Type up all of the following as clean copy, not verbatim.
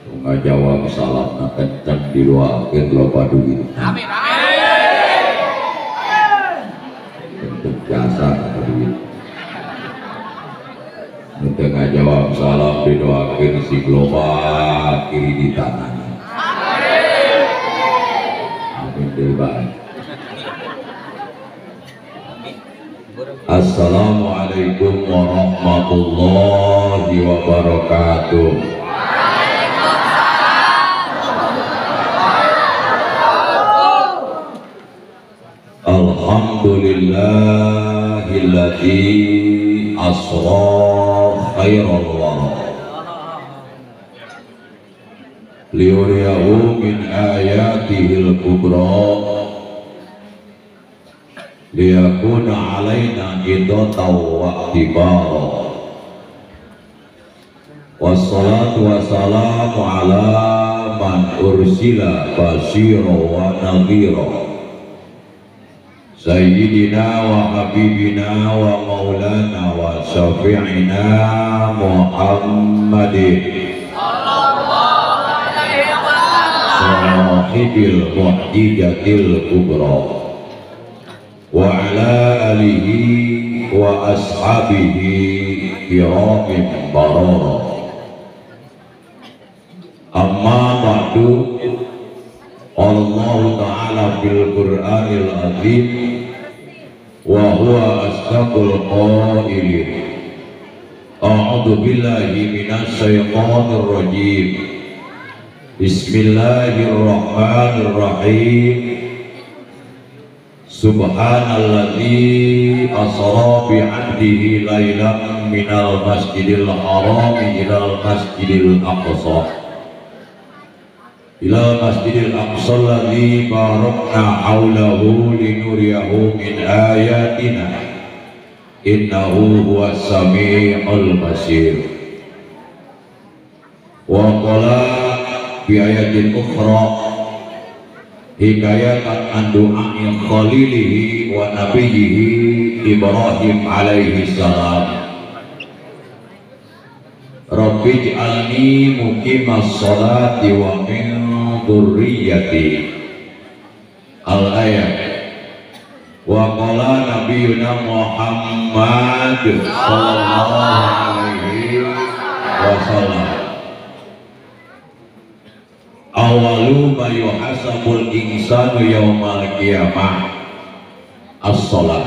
Ngajawab salamna kenceng didoakeun loba duit. Amin amin. Bentuk jasa atau duit. Nu teu ngajawab salam didoakeun si loba kiri di tanah. Amin. Amin deui bae. Assalamualaikum warahmatullahi wabarakatuh. Alhamdulillahilladzi asra khairal wara liyuriyahu min ayatihil kubra liyakuna alaina idatan wa i'tibara. Wassalatu wassalamu ala man ursila basyira wa nadhira Sayyidina wa habibina wa maulana wa syafi'ina Muhammadin sallallahu alaihi wasallam sahibil mu'jizatil kubra wa ala alihi wa ashabihi kiramin barara. Amma ba'du. Allah Ta'ala fil Qur'anil Azim wa huwa asdaqul qailin. A'udzu billahi minasy syaithanir rajim. Bismillahirrahmanirrahim. Subhanalladzi asra bi 'abdihi lailan minal masjidil harami ilal masjidil aqsa ila masjidil aqsa alladzi barakna haulahu linuriyahu min ayatina innahu huwas samiul basir. Wa qala bi ayatin ukhra hikayatan an du'a'i khalilihi wa nabiyyihi Ibrahim alaihi salam. Rabbi ij'alni muqimas sholati wa min dzurriyyati. Al-ayat. Wa qala nabiyuna Muhammad sallallahu alaihi wasallam awalu ma yuhasabul insanu yaumal qiyamah as-shalah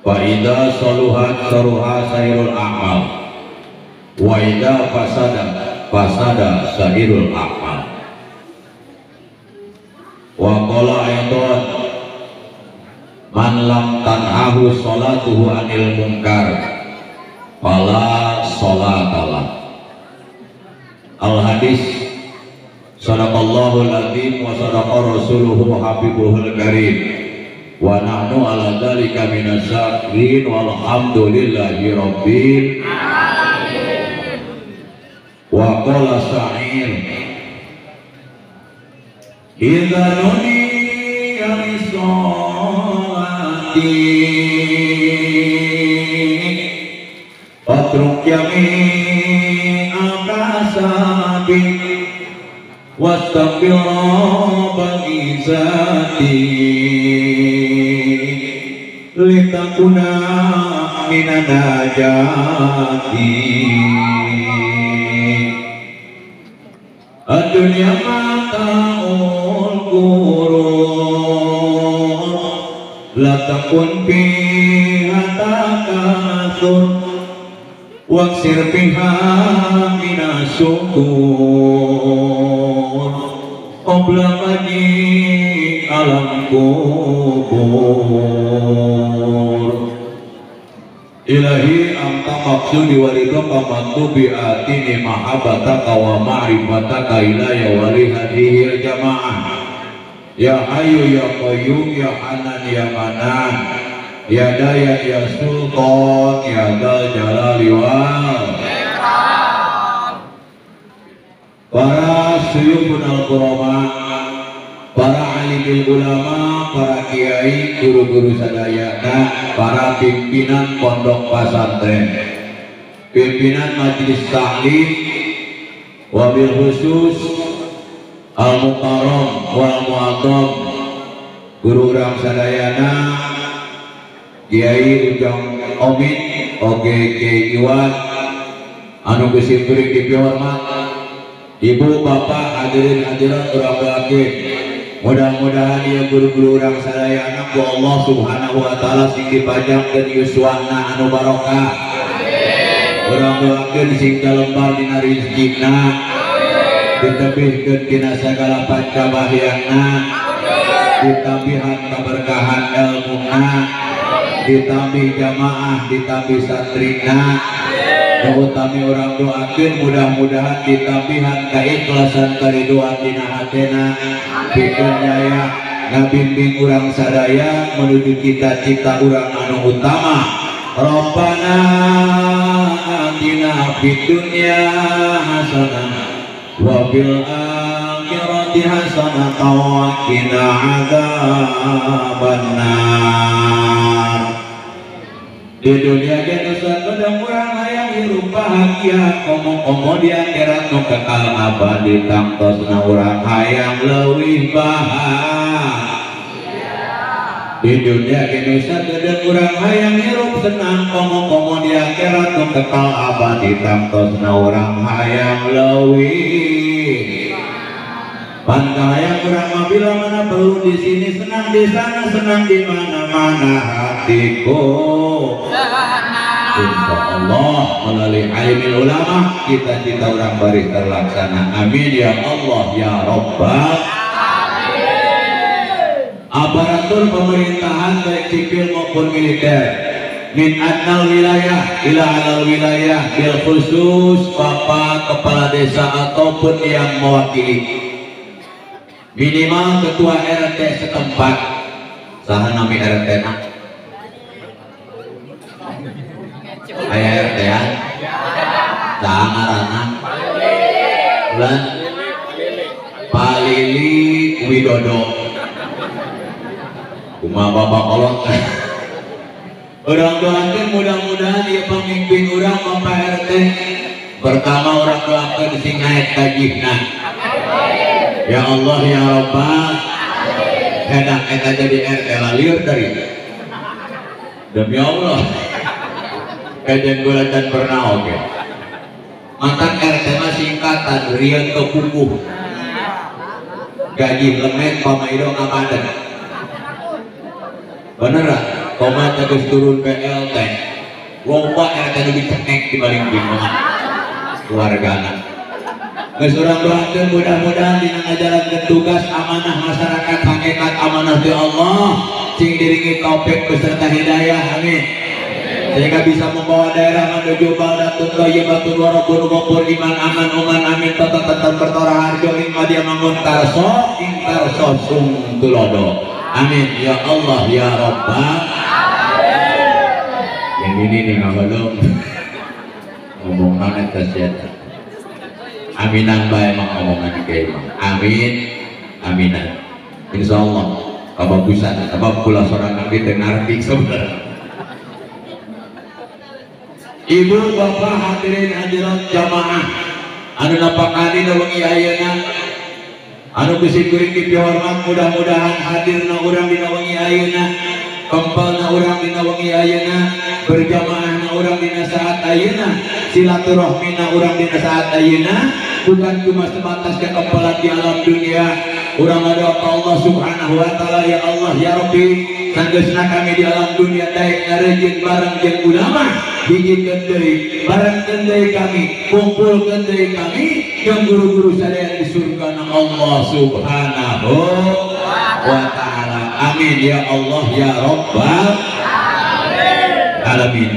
fa idza saluhat saruha sairul a'mal wa idza fasada fasada sairul a'mal. Wa qala aidan man lam tanhahu sholatuhu anil munkar fala sholatalah. Al hadis. Sadaqallahul azim wa sadaqa rasuluhu habibuhul karim wa nahnu ala dzalika minasy syakirin walhamdulillahi rabbil alamin. Wa qala sa'ir idza nudiya lis-sholati fatruk jami'a kasabi wastaghfir rabbal izzati litakuna minan najati. Ad-dunya mata'ul ghurur la takun fiha takatsur waksir fiha minasyukur qabla maji alam kubur. Ilahi anta maqsudi wa ridhaka mantubi atini mahabbataka wa ma'rifataka ilaya wa li hadhil jamaah. Ya Hayyu ya Qayyum ya Hanan ya Manan ya Dayan ya Sultan ya Dzal Jalali wal Ikram. Para suyukhun al-kurama, para alimil ulama, para kiai, guru-guru sadayana, para pimpinan pondok pesantren, pimpinan majelis taklim, Wabil khusus al mukarram wal mu'azzam guru urang sadayana Kiai Ujang Omid oge Kiai Iwan anu geus dipihormat ibu bapak hadirin hadirat urang doakeun mudah-mudahan ieu guru-guru urang sadayana ku Allah Subhanahu wa taala sing dipanjangkeun yuswana anu barokah. Urang doakeun sing dalembar dina rezekina, ditebihkeun tina sagala panca bahyana, ditambihan keberkahan elmuna, ditambih jamaah, ditambih santrina. Nu utami urang doakeun mudah-mudahan ditambihan keikhlasan kariduan dina hatena, pikeun jaya ngabimbing urang sadaya menuju cita-cita urang anu utama. Rabbana atina fid dunya hasanah wa fil akhirati hasanah wa qina adzabannar. Di dunia ge nu sakedeng urang hayang hirup bahagia, komo-komo di akhirat nu kekal abadi tangtosna urang hayang leuwih bahagia. Di dunia ge nu sakedeng urang hayang hirup senang, komo-komo di akhirat nu kekal abadi tangtosna urang hayang leuwih. Pantahayang urang mah bila mana perlu di sini senang, di sana senang, di mana-mana hatiku. Insya Allah melalui alimil ulama cita-cita urang baris terlaksana. Amin ya Allah ya Rabbal alamin. Aparatur pemerintahan baik sipil maupun militer, min adnal wilayah ila alal wilayah, bil khusus bapak kepala desa ataupun yang mewakili, minimal ketua RT setempat. Saha nami RT na? Aya RT ya? Saha ngaranna? Bulan Palili Widodo. Kumaha bapak kolot? Urang doakeun mudah-mudahan ieu pemimpin urang Bapak RT pertama urang doakeun sing naek gajihna. Ya Allah ya Rabbal enak eta jadi RT lalir dari demi Allah kajian gula dan pernah oke mantan RT mah singkatan rian ke kukuh gaji lemet pamaido ngapaden bener lah koma tegas turun PLT loba RT nu dicenek di baling bingung keluargana. Geus urang doakeun mudah-mudahan dina ngajalankeun tugas amanah masyarakat hakikat amanah ti Allah sing diringi taufik beserta hidayah, amin, sehingga bisa membawa daerah menuju baldatun thayyibatun wa rabbun ghafur iman aman uman amin tata tetap bertora harjo ing madya mangun karso ing karso sung tulodo, amin ya Allah ya Rabbal alamin. Yang ini nih ngabalung ngomongan eta sia. Aminan bae emang omongan kieu mah. Amin, aminan. Insyaallah kabagusan sabab kula sorangan ge teu ngarti sebenarnya. Ibu bapak hadirin hadirat jamaah anu napakan dina wengi ayeuna anu bisi kuring dipihormat mudah-mudahan hadirna urang dina wengi ayeuna, kempelna urang dina wengi ayeuna, berjamaahna urang dina saat ayeuna, silaturahmina urang dina saat ayeuna, bukan cuma sebatas kekempelan di alam dunia. Urang ngadoa ka Allah Subhanahu wa taala, ya Allah ya Rabbi, sanggeusna kami di alam dunia daek ngarejeun bareng jeung ulama, hijikeun deui, barengkeun deui kami, kumpulkeun deui kami jeung guru-guru sadaya di surga Allah Subhanahu wa taala. Amin ya Allah ya Rabbal alamin.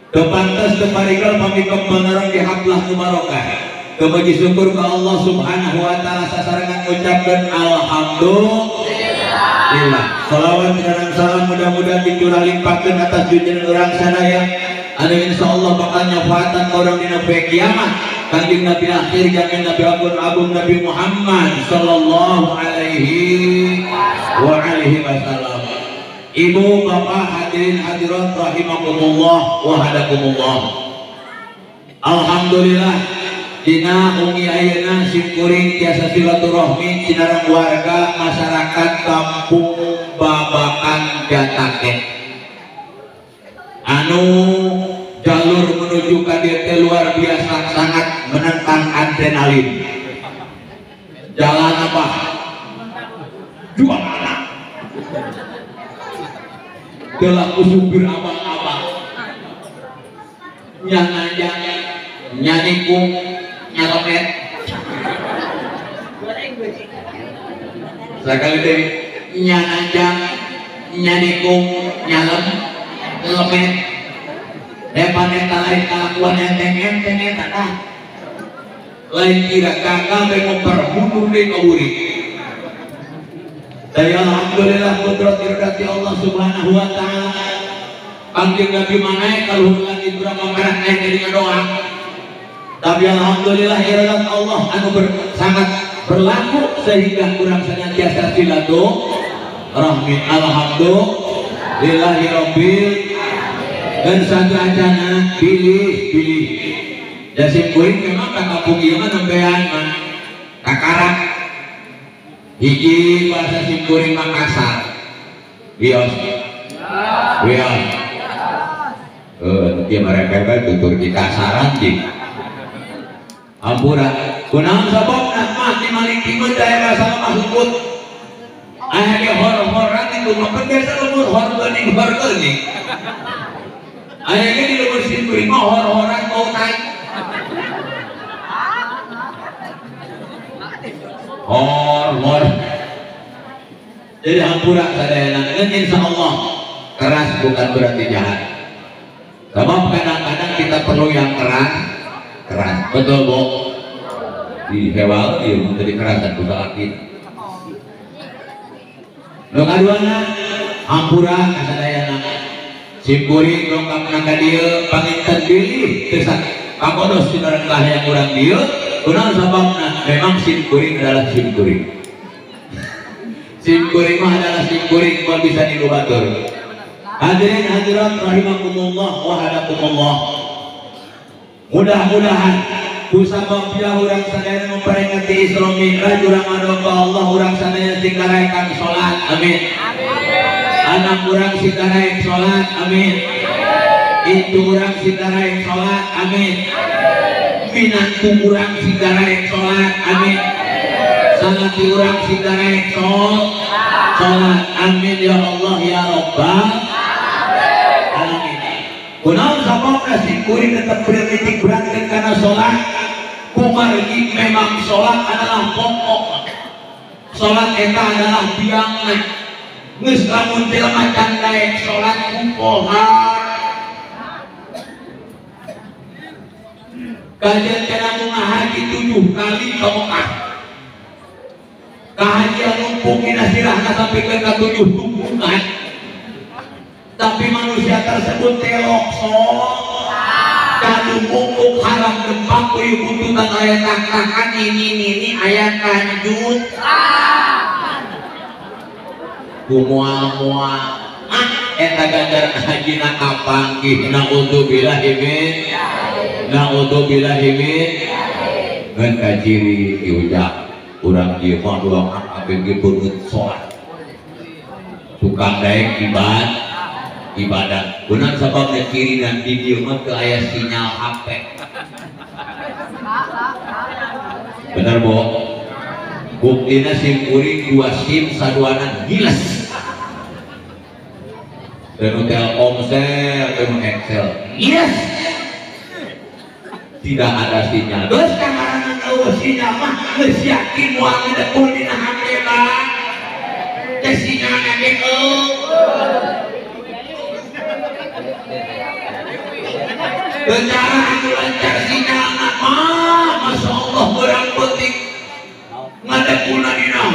Kepantas keparigal pamikop menerang di hablah mubarokah. Kemuji syukur ke Allah Subhanahu wa taala sasarengan ucapkan alhamdulillah. Salawat dan salam mudah-mudahan dicurah limpahkeun atas junjungan urang sadaya anu insyaallah bakal nyafaatan ka urang dina poe kiamat. Kanjeng Nabi akhir jamin Nabi Agung Agung Nabi Muhammad sallallahu alaihi wa alihi wasallam. Ibu bapak hadirin hadirat rahimakumullah wa hadakumullah. Alhamdulillah Dina ungi ayeuna simkuring tiasa silaturahmi sinareng warga masyarakat kampung Babakan Jatake anu jalur menuju ka dieu teh luar biasa sangat menentang adrenalin. Jalan apa? Dua anak. Teu supir abang-abang. Nyanajang, nyanikung, nyalomet. Sekali deui nyanajang, nyanikung, nyalem, lemet. Depan eta lain kalakuan enteng-enteng eta dah. Lain kira gagal teh ngoper mundur deui ka uring. Daya alhamdulillah kudrat iradati Allah Subhanahu wa taala. Kangjeng Nabi manaek ka luhur langit urang mah naek jadi ngadoa. Tapi alhamdulillah iradat Allah anu sangat berlaku sehingga kurang senantiasa silaturahmi. Alhamdulillahirabbil. Dan satu acana pilih pilih. Jasim kuring memang ka kampung ieu mah nembean mah kakarak. Hiji bahasa sim kuring mah kasar. Wios. Wios. Nanti mereka kan tutur di kasaran di. Ampura. Kunaon sababna mah di malingking mah daerah salah masukut. Aya ge hor-horan itu mah kan biasa lumur hor geuning hor geuning. Aya ge di lumur sim kuring mah hor-horan bau tai. Hor-hor. Jadi hampura sadayana ngan insyaallah keras bukan berarti jahat. Sebab kadang-kadang kita perlu yang keras, keras. Betul, Bu? Di hewal ieu mun teu dikerasan ku salaki. Nu kaduana hampura ka sadayana. Sim kuring dongkapna ka dieu panginten bilih teu pakodos sinareng kahayang urang dieu. Kunaon sababna? Memang sim kuring adalah sim kuring. Sim kuring mah adalah sim kuring moal bisa dilubatur. Hadirin hadirat rahimakumullah wa hadakumullah. Mudah-mudahan kusabab ya urang sadaya memperingati Isra Mi'raj urang ngadoa ka Allah urang sadaya sing karaekan salat. Amin. Anak urang sing karaek salat. Amin. Intu urang sing karaek salat. Amin. Minantu urang sing karaek salat. Amin. Salati urang sing karaek salat. Amin ya Allah ya Rabbal alamin. Kunaon sababna sim kuring tetep bertitik beratkeun kana salat? Kumargi memang salat adalah pokok. Salat eta adalah biangna. Geus lamun jelema can daek salat kupohar. Kajian cenah nu ngahaji 7 kali ka Mekah. Kahajian numpuk dina sirahna sampikeun ka 7 tungkungan. Tapi manusia tersebut telok sholat kadu mungkuk haram dempak kuyu buntutan aya taktakan ini aya kanjut ku moal-moal ah eta ganjaran hajina kapanggih naudzubillahi min naudzubillahi min ngan kaciri diujak urang ieu mah doangan abg beungeut salat tukang daek ibadah kunaon sababna kiri dan di dieu mah teu aya sinyal HP. Bener bo? Buktina sim kuring 2 sim saduana giles. Teu Telkomsel, teu Excel. Giles. Tidak ada sinyal. Geus kamarana eueuh sinyal mah geus yakin moal ngedekul dina HP mah. Teh sinyalna ge eueuh. Secara anu lancar sinyalna mah Masya Allah berang penting ngadepuna dina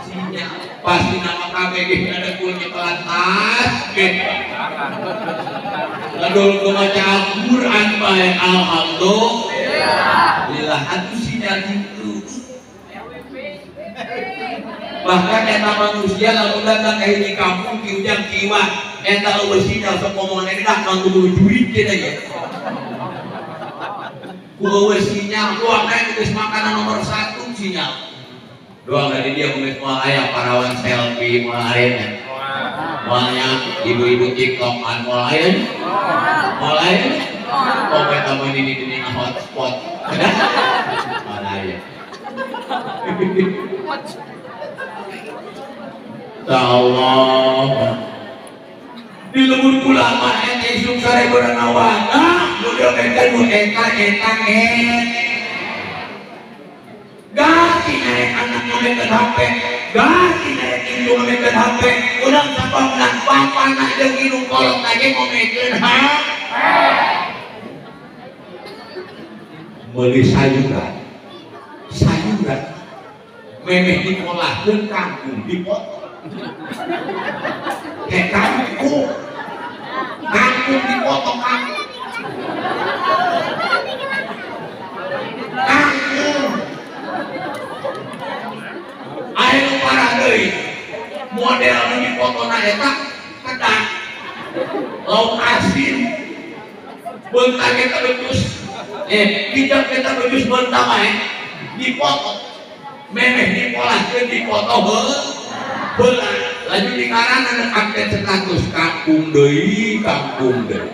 sinyal pasti nama KBG ngadepul nyekelan tas ladul maca Al-Qur'an bae alhamdulillah atuh sinyal itu. Bahkan eta manusia lamun datang ka hiji kampung ki ujang ki iwan Eta eueuh sinyal sok ngomongan edak non kudu duit cenah ye. Ku eueuh sinyal doang naik geus makanan nomor 1 sinyal. Doang dari dia geus moal aya parawan selfie moal aya nya. Moalnya ibu-ibu TikTok an moal aya. Moal aya. Oh eta mah ini di hotspot. Moal aya. Ya Allah. Di lembur kula mah eta isuk sare baranawana, nu diomekeun nu eta eta et. Ganti naik anak ngomekeun HP, ganti naik indung ngomekeun HP, urang sababna bapana jeung indung kolot ge ngomekeun HP. Meuli sayuran. Sayuran memeh dikolahkeun kangkung dipotong. Kayak kangkung, kangkung dipotong kangkung, kangkung. Ayo nu parah deui, model nu dipotongna eta kedah, lauk asin, beunta kita becus, bijak kita becus beunta wae, dipotong, memeh dipolahkeun dipotong heuh. Heula laju di ngaran anu update status kampung deui kampung deui.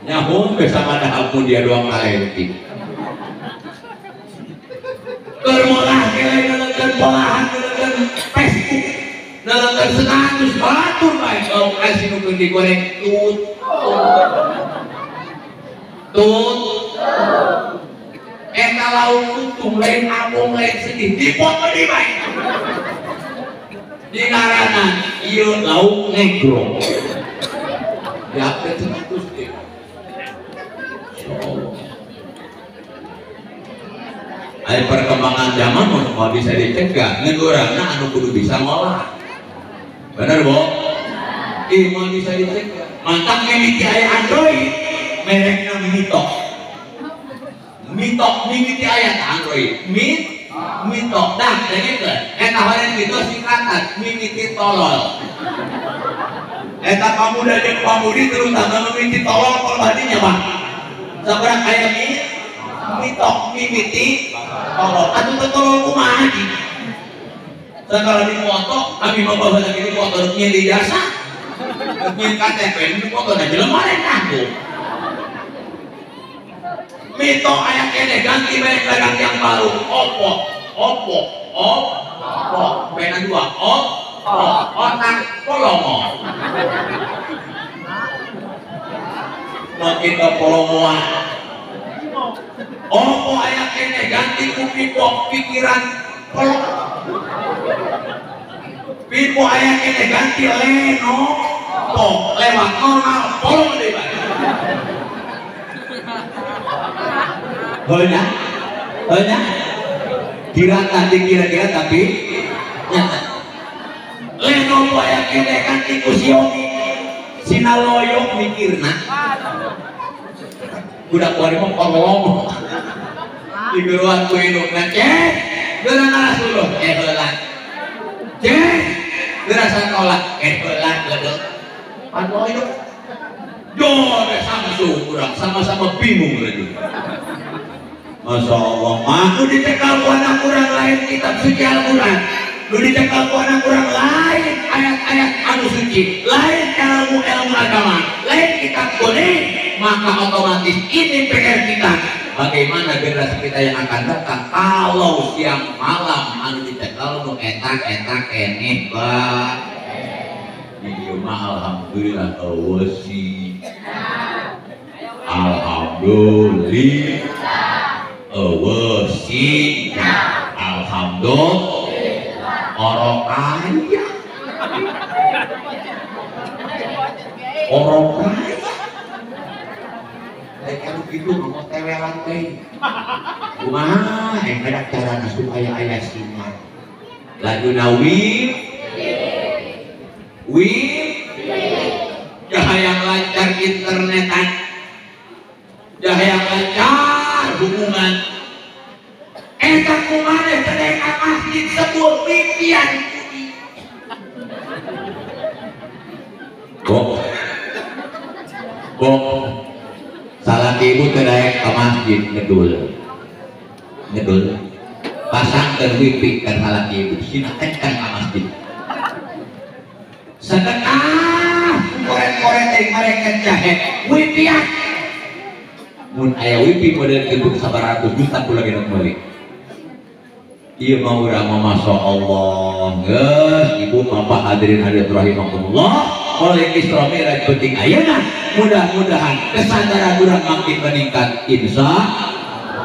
Nyahung geus sama ampun dia doang kaleutik. Keur molah kele nelekeun polahan nelekeun Facebook nelekeun status batur bae lauk asin nu keur digoreng tut tut eta lauk tutung lain amung lain sedih dipoto di bae. Di ngaranan ieu lauk negro. Diupdate status deh. Ai perkembangan zaman mau bisa dicegah, ngan urangna anu kudu bisa ngolah. Bener, Bo? Ih, mau bisa dicegah. Mantap mimiti aya Android, merekna Mito. Mito mimiti aya Android. Mito, dah, dengekeun. Eta hoream mito singkatan, mimiti tolol. Eta pamuda jeung pamudi terutama mimiti tolol kalau badinya, Pak. Sabarang aya mito mimiti tolol. Atuh teu tolol kumaha ji? Sagala dipoto, abi mah baheula ge dipoto rek nyieun ijazah. Rek nyieun KTP dipoto da jelema lain kangkung. Mito aya keneh ganti merek dagang yang baru, Oppo, Oppo, Oppo, pena 2, Oppo, otak polongo. Makin ke polongoan. Oppo aya keneh ganti ku Vivo, pikiran polong. Vivo aya keneh ganti Lenovo, lewat normal polong deui bae. Banyak, banyak. Dirata dikira-kira tapi nyata. Lenovo aya keneh ganti ku Xiaomi. Sinaloyong mikirna. Budak kuari mah kolong. Digeruan ku indukna, "Cek, geura Rasulullah." Eh heula. Cek, geura sakola. Eh heula geudeuk. Panoyong. Jore Samsung urang sama-sama bingung lagi. Masya Allah, mah nu dicekal ku anak urang lain kitab suci Al-Quran, nu dicekal ku anak urang lain ayat-ayat anu suci, lain ilmu-ilmu agama, lain kitab kuning, maka otomatis ini PR kita. Bagaimana generasi kita yang akan datang kalau siang malam anu dicekal nu eta-eta keneh ba. Di dieu mah alhamdulillah eueuh sih. Alhamdulillah. Eueuh sih. Alhamdulillah. Orang kaya. Orang kaya. Lain anu kitu ngomong tewelan teh. Kumaha engke carana supaya aya sinyal. Lajuna wip wip jahayang lancar internetan, jahayang lancar hubungan. Eta kumaha teh ka masjid sebul mimpian. Kok Bok salaki ibu teh daek ka masjid ngedul. Ngedul. Pasangkeun wifi kan salaki ibu sinakeun ka masjid. Sedekah koret-koret teh mereka jahe wifi. Mun aya wifi model kitu sabaratus juta kula ge meuli. Ieu mah urang mah masyaallah geus ibu bapak hadirin hadirat rahimakumullah. Oleh Isra Mi'raj penting ayeuna mudah-mudahan kesadaran urang makin meningkat insya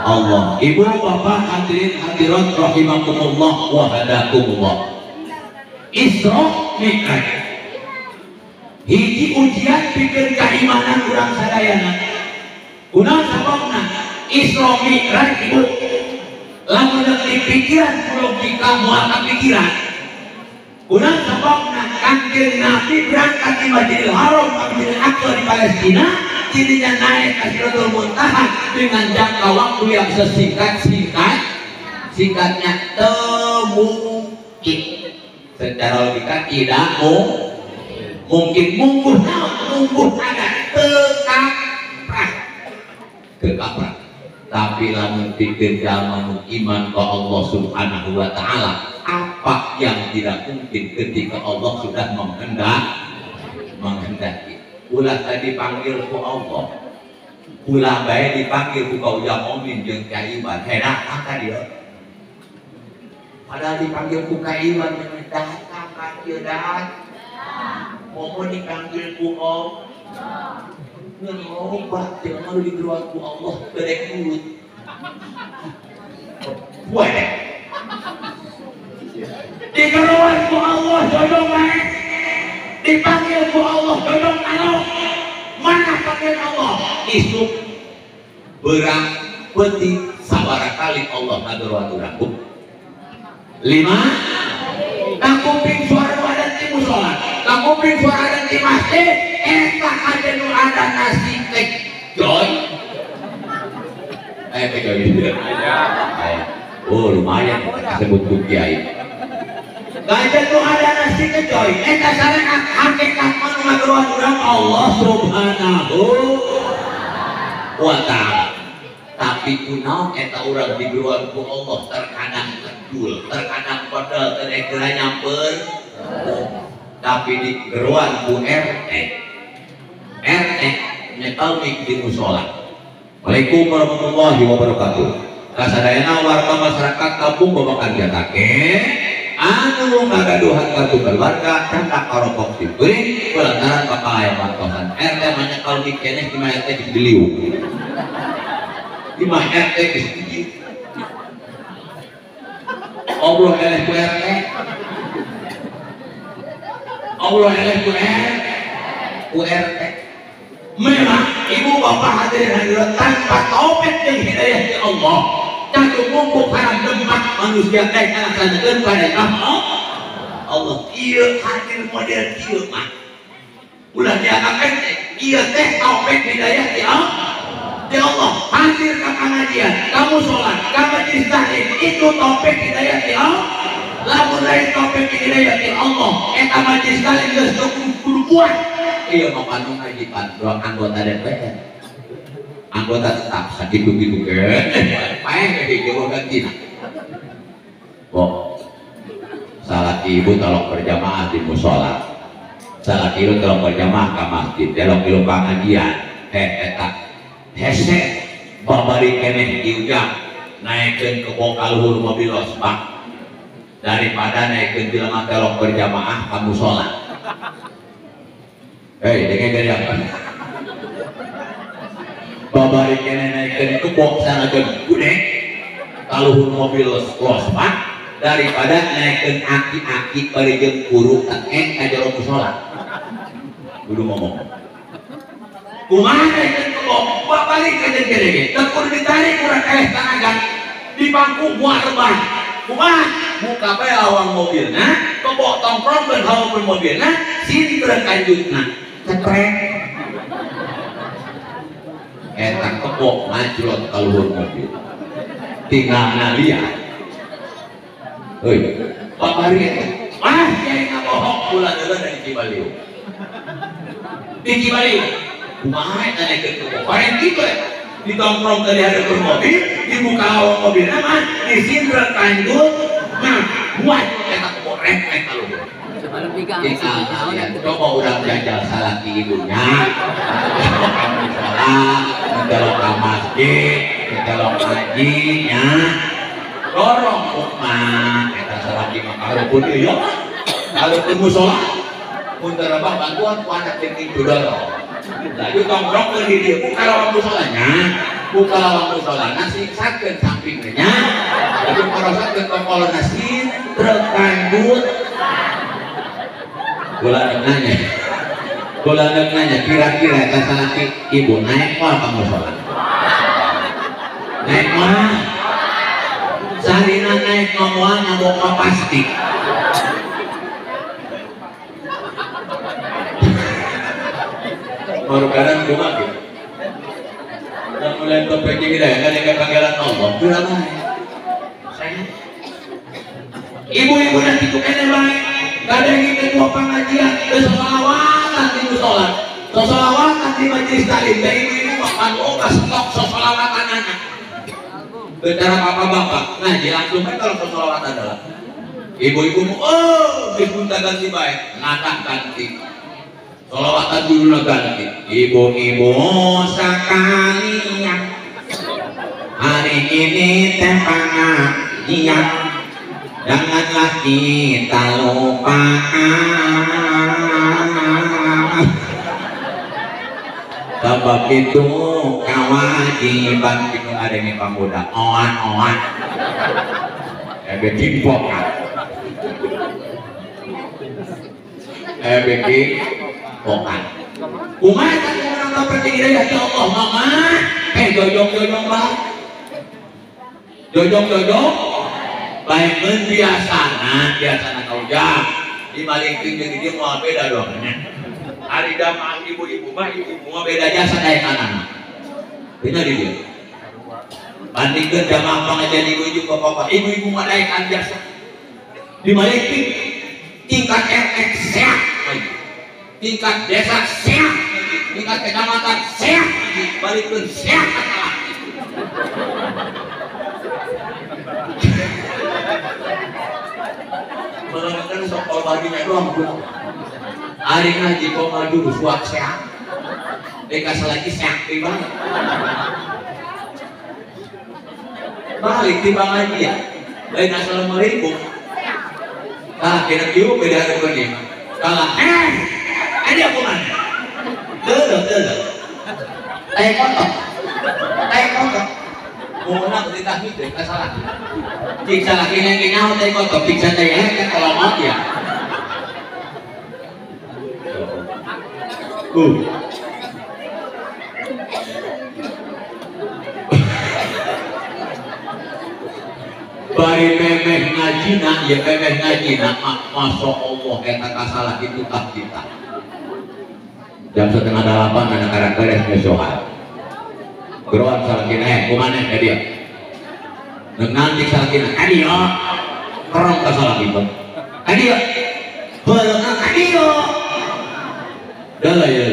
Allah. Ibu bapak hadirin hadirat rahimakumullah wa hadakumullah. Isra Mi'raj hiji ujian pikeun keimanan urang sadayana. Kunaon sababna Isra Mi'raj ibu lamun dipikiran logika moal kapikiran. Kunaon sababna Kanjeng Nabi berangkat di Masjidil Haram, Masjidil Aqsa di Palestina, jadinya naik ke Sidratul Muntaha dengan jangka waktu yang sesingkat-singkat singkatnya temungkin. Secara logika tidak mungkin mungguh naon mungguh ada tekaprah kekaprah. Tapi lamun pikir jalma iman ke Allah Subhanahu wa taala, apa yang tidak mungkin ketika Allah sudah menghendaki. Ulah tadi panggil ku Allah, ulah bae dipanggil ku Kak Ujang Omin jeung Ka Iwan, herak ka dieu. Padahal dipanggil ku Ka Iwan datang ka dieu dat. Momo dipanggil ku Om. Ngan loba jelema nu digeruan ku Allah bedek mulut. Wae. Digeruan ku Allah dodong bae. Dipanggil ku Allah dodong anu. Mana panggil Allah? Isuk berang penting sabaraha kali Allah ngageruan urang. 5. Kakuping suara adan di mushola, kakuping suara adan di masjid, eta ada nu ada nasi teh joy. Teh joy. Oh lumayan sebut ku kiai. Gajah nu ada nasi teh joy, eta sareat hakikat mah nu ngageruan urang Allah Subhanahu wa taala. Tapi kunaon eta urang digeruan ku Allah terkadang ngedul, terkadang padahal teu nyamper. Tapi digeruan ku RT. RT nyetel mic di mushola. Waalaikumsalam warahmatullahi wabarakatuh. Kasadayana warga masyarakat kampung Babakan Jatake anu ngagaduhan kartu keluarga candak karokok sipeuring kulantaran bakal aya bantosan. RT mah nyetel mic keneh di mah RT geus diliuk. Di mah RT geus diliuk. Allah eleh ku RT. Allah eleh ku RT. Memang ibu bapak hadirin hadirat tanpa taufik dan hidayah dari Allah, catu mumpuk haram demak manusia teh ngalaksanakeun perintah Allah. Ieu hadir model ieu mah. Ulah dianggap enteng, ieu teh taufik hidayah di Allah. Di Allah hadir ke pengajian, kamu sholat, kamu majelis taklim, itu taufik hidayah di Allah. Lamun lain taufik hidayah di Allah, eta majelis taklim geus kudu kuat. Iya mau kanu ngaji pan anggota DPR, anggota tetap sakitu-kitu ke, paeh ge jauh gantina. Bok, salah ibu tolong berjamaah di mushola, salah ibu tolong berjamaah ke masjid, tolong ilu pengajian, eta hese babari keneh diujang naikkeun ke bokal luhur mobil losbak daripada naikkeun jelema tolong berjamaah ka mushola. Hei, dengar dari apa? Babari keneh naikkeun kebok sanakeun gudeg kaluhur mobil losbak daripada naikkeun aki-aki bari jeung guru teh ka jero mushola. Kudu ngomong. Kumaha naikkeun kebok? Babari ka jeung gede ge. Teu kudu ditarik urang eleh tanaga di bangku moal rebah. Kumaha? Buka bae lawang mobilna, kebok tongkrongkeun hawakeun mobilna, sintreun kanjutna. Cetrek. Eta kebok majlot ka luhur mobil. Tinggalna liat. Heuy, babari eta. Ah, kiai ngabohong ulah deuleu dari Cibaliung. Di Cibaliung. Kumaha eta naikeun kebo? Bareng kitu eta. Ditongkrong tadi hareupeun mobil, dibuka lawang mobilna mah disindrek kanjut, mah buat eta kebo rek ka luhur. Coba urang jajal salaki ibunya, kamu sholat, menjelok ke masjid, menjelok ngaji, nya, dorong ukmah, eta salaki mah kalaupun ieu kalaupun musola, mun teu rebah bantuan ku anak jeung incu dorong. Lalu tongkrong ke di dieu buka lawang musolanya, buka lawang musolana siksakeun sampingna nya, lalu korosakeun tongkolna sintrek kanjut. Kula nanya, kira-kira eta salaki ibu naik moal ka musola? Naik moal? Sarina naik moal nyambung mah pasti. Baru kadang kumaha gitu. Lamun lain topik hidayah kan yang panggilan Allah, kurang bae. Ibu-ibu nanti ku kene bae. Kadang kita dua pengajian, kesolawatan di musola, kesolawatan di majelis taklim. Dan ibu-ibu makan obat stok kesolawatan anak. Bicara bapak-bapak, ngaji langsung kan kalau kesolawatan adalah ibu-ibu oh, dipunta ganti baik, ngatak ganti, solawatan dulu ganti. Ibu-ibu sekalian, hari ini teh pengajian. Janganlah kita lupakan, sebab itu kewajiban itu ada ini pemuda oan-oan ebe kimpokan ebe kimpokan kumaha kan urang topik hidayah ya Allah mama jojong-jojong bah jojong-jojong baik biasana biasana kau jam di malingkeun jeung di dieu moal beda doang nya. Ari jamaah ibu-ibu mah ibu mah beda jasa daek anana. Bener di dieu. Bandingkeun jamaah pengajian ibu-ibu bapak-bapak, ibu-ibu mah daekan jasa. Di malingkeun tingkat RT sehat, tingkat desa sehat, tingkat kecamatan sehat, balikeun sehat kalah. Mereka sokol baginya doang pulang. Hari ngaji kok maju suak sehat. Deka selagi sehat tiba. Balik tiba ngaji ya. Lain assalamualaikum. Kalah kena kiu beda hari ini. Kalah ada aku mana? Dulu dulu. Tai kotok, tai kotok. Mengenang di tahmid deh, nggak salah. Cik salah kini kini nyawa tai kotok, cik santai ya, kan kalau mau ya. Bari memeh ngaji nak, ya memeh ngaji nak, masya Allah, eta kasalah itu tak kita. Jam 7:30 anak karang beres ngesohar. Geroan salah kini, kumaneh ka dia. Nanti salah kini, adio, kerong ka salah itu. Adio, beuleung adio. Dah ya,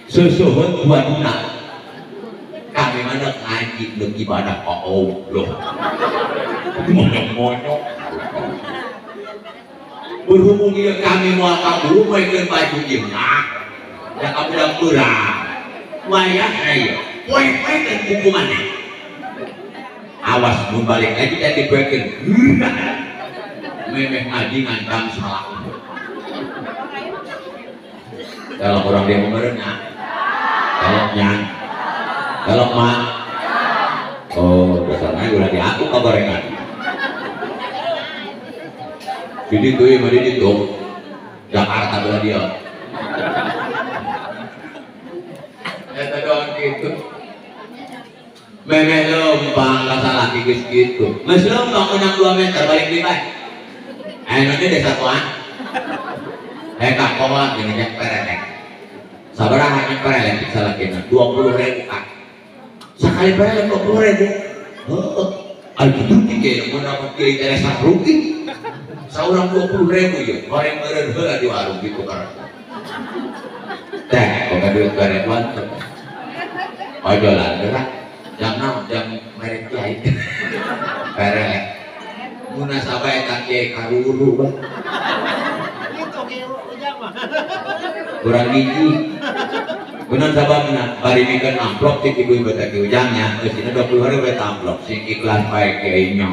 sesuhun buat nak. Kami mana ngaji deuk ibadah ka Allah. Monyok-monyok. Berhubung ieu kami moal kaburu moekeun baju ieu mah. Da kabudak beurang. Wayah ieu. Poe-poekeun hukumanna. Awas mun balik lagi jadi poekeun. Memeh ngaji ngancam salah. Kalau orang dia memerenya, kalau nyang, kalau mah, oh dasarnya udah diaku kabarengan. Jadi tuh ya, di itu Jakarta belah dia. Ya doang gitu. Memeh lempang kasalah geus gitu. Geus lempang menang 2 meter balik di bae. Anu teh desa tuan. Kak kolan gini cek perelek. Sabaraha nya perelek salah kena 20.000 kak. Sekali perelek 20.000. Heeh. Ai kitu ge mun dapat kieu teh rugi. Saurang 20.000 ieu, goreng meureun heula di warung gitu karena. Teh, boga duit 2000-an teh. Ojolan gerak. Jam naon jam merek kiai. Perek. Munasabah eta kiai karuru bah. Kurang gigi. Kunaon sababna bari mikeun amplop cik ibu-ibu teh ujangnya eusina 20.000 eta amplop sing ikhlas bae kiai nya.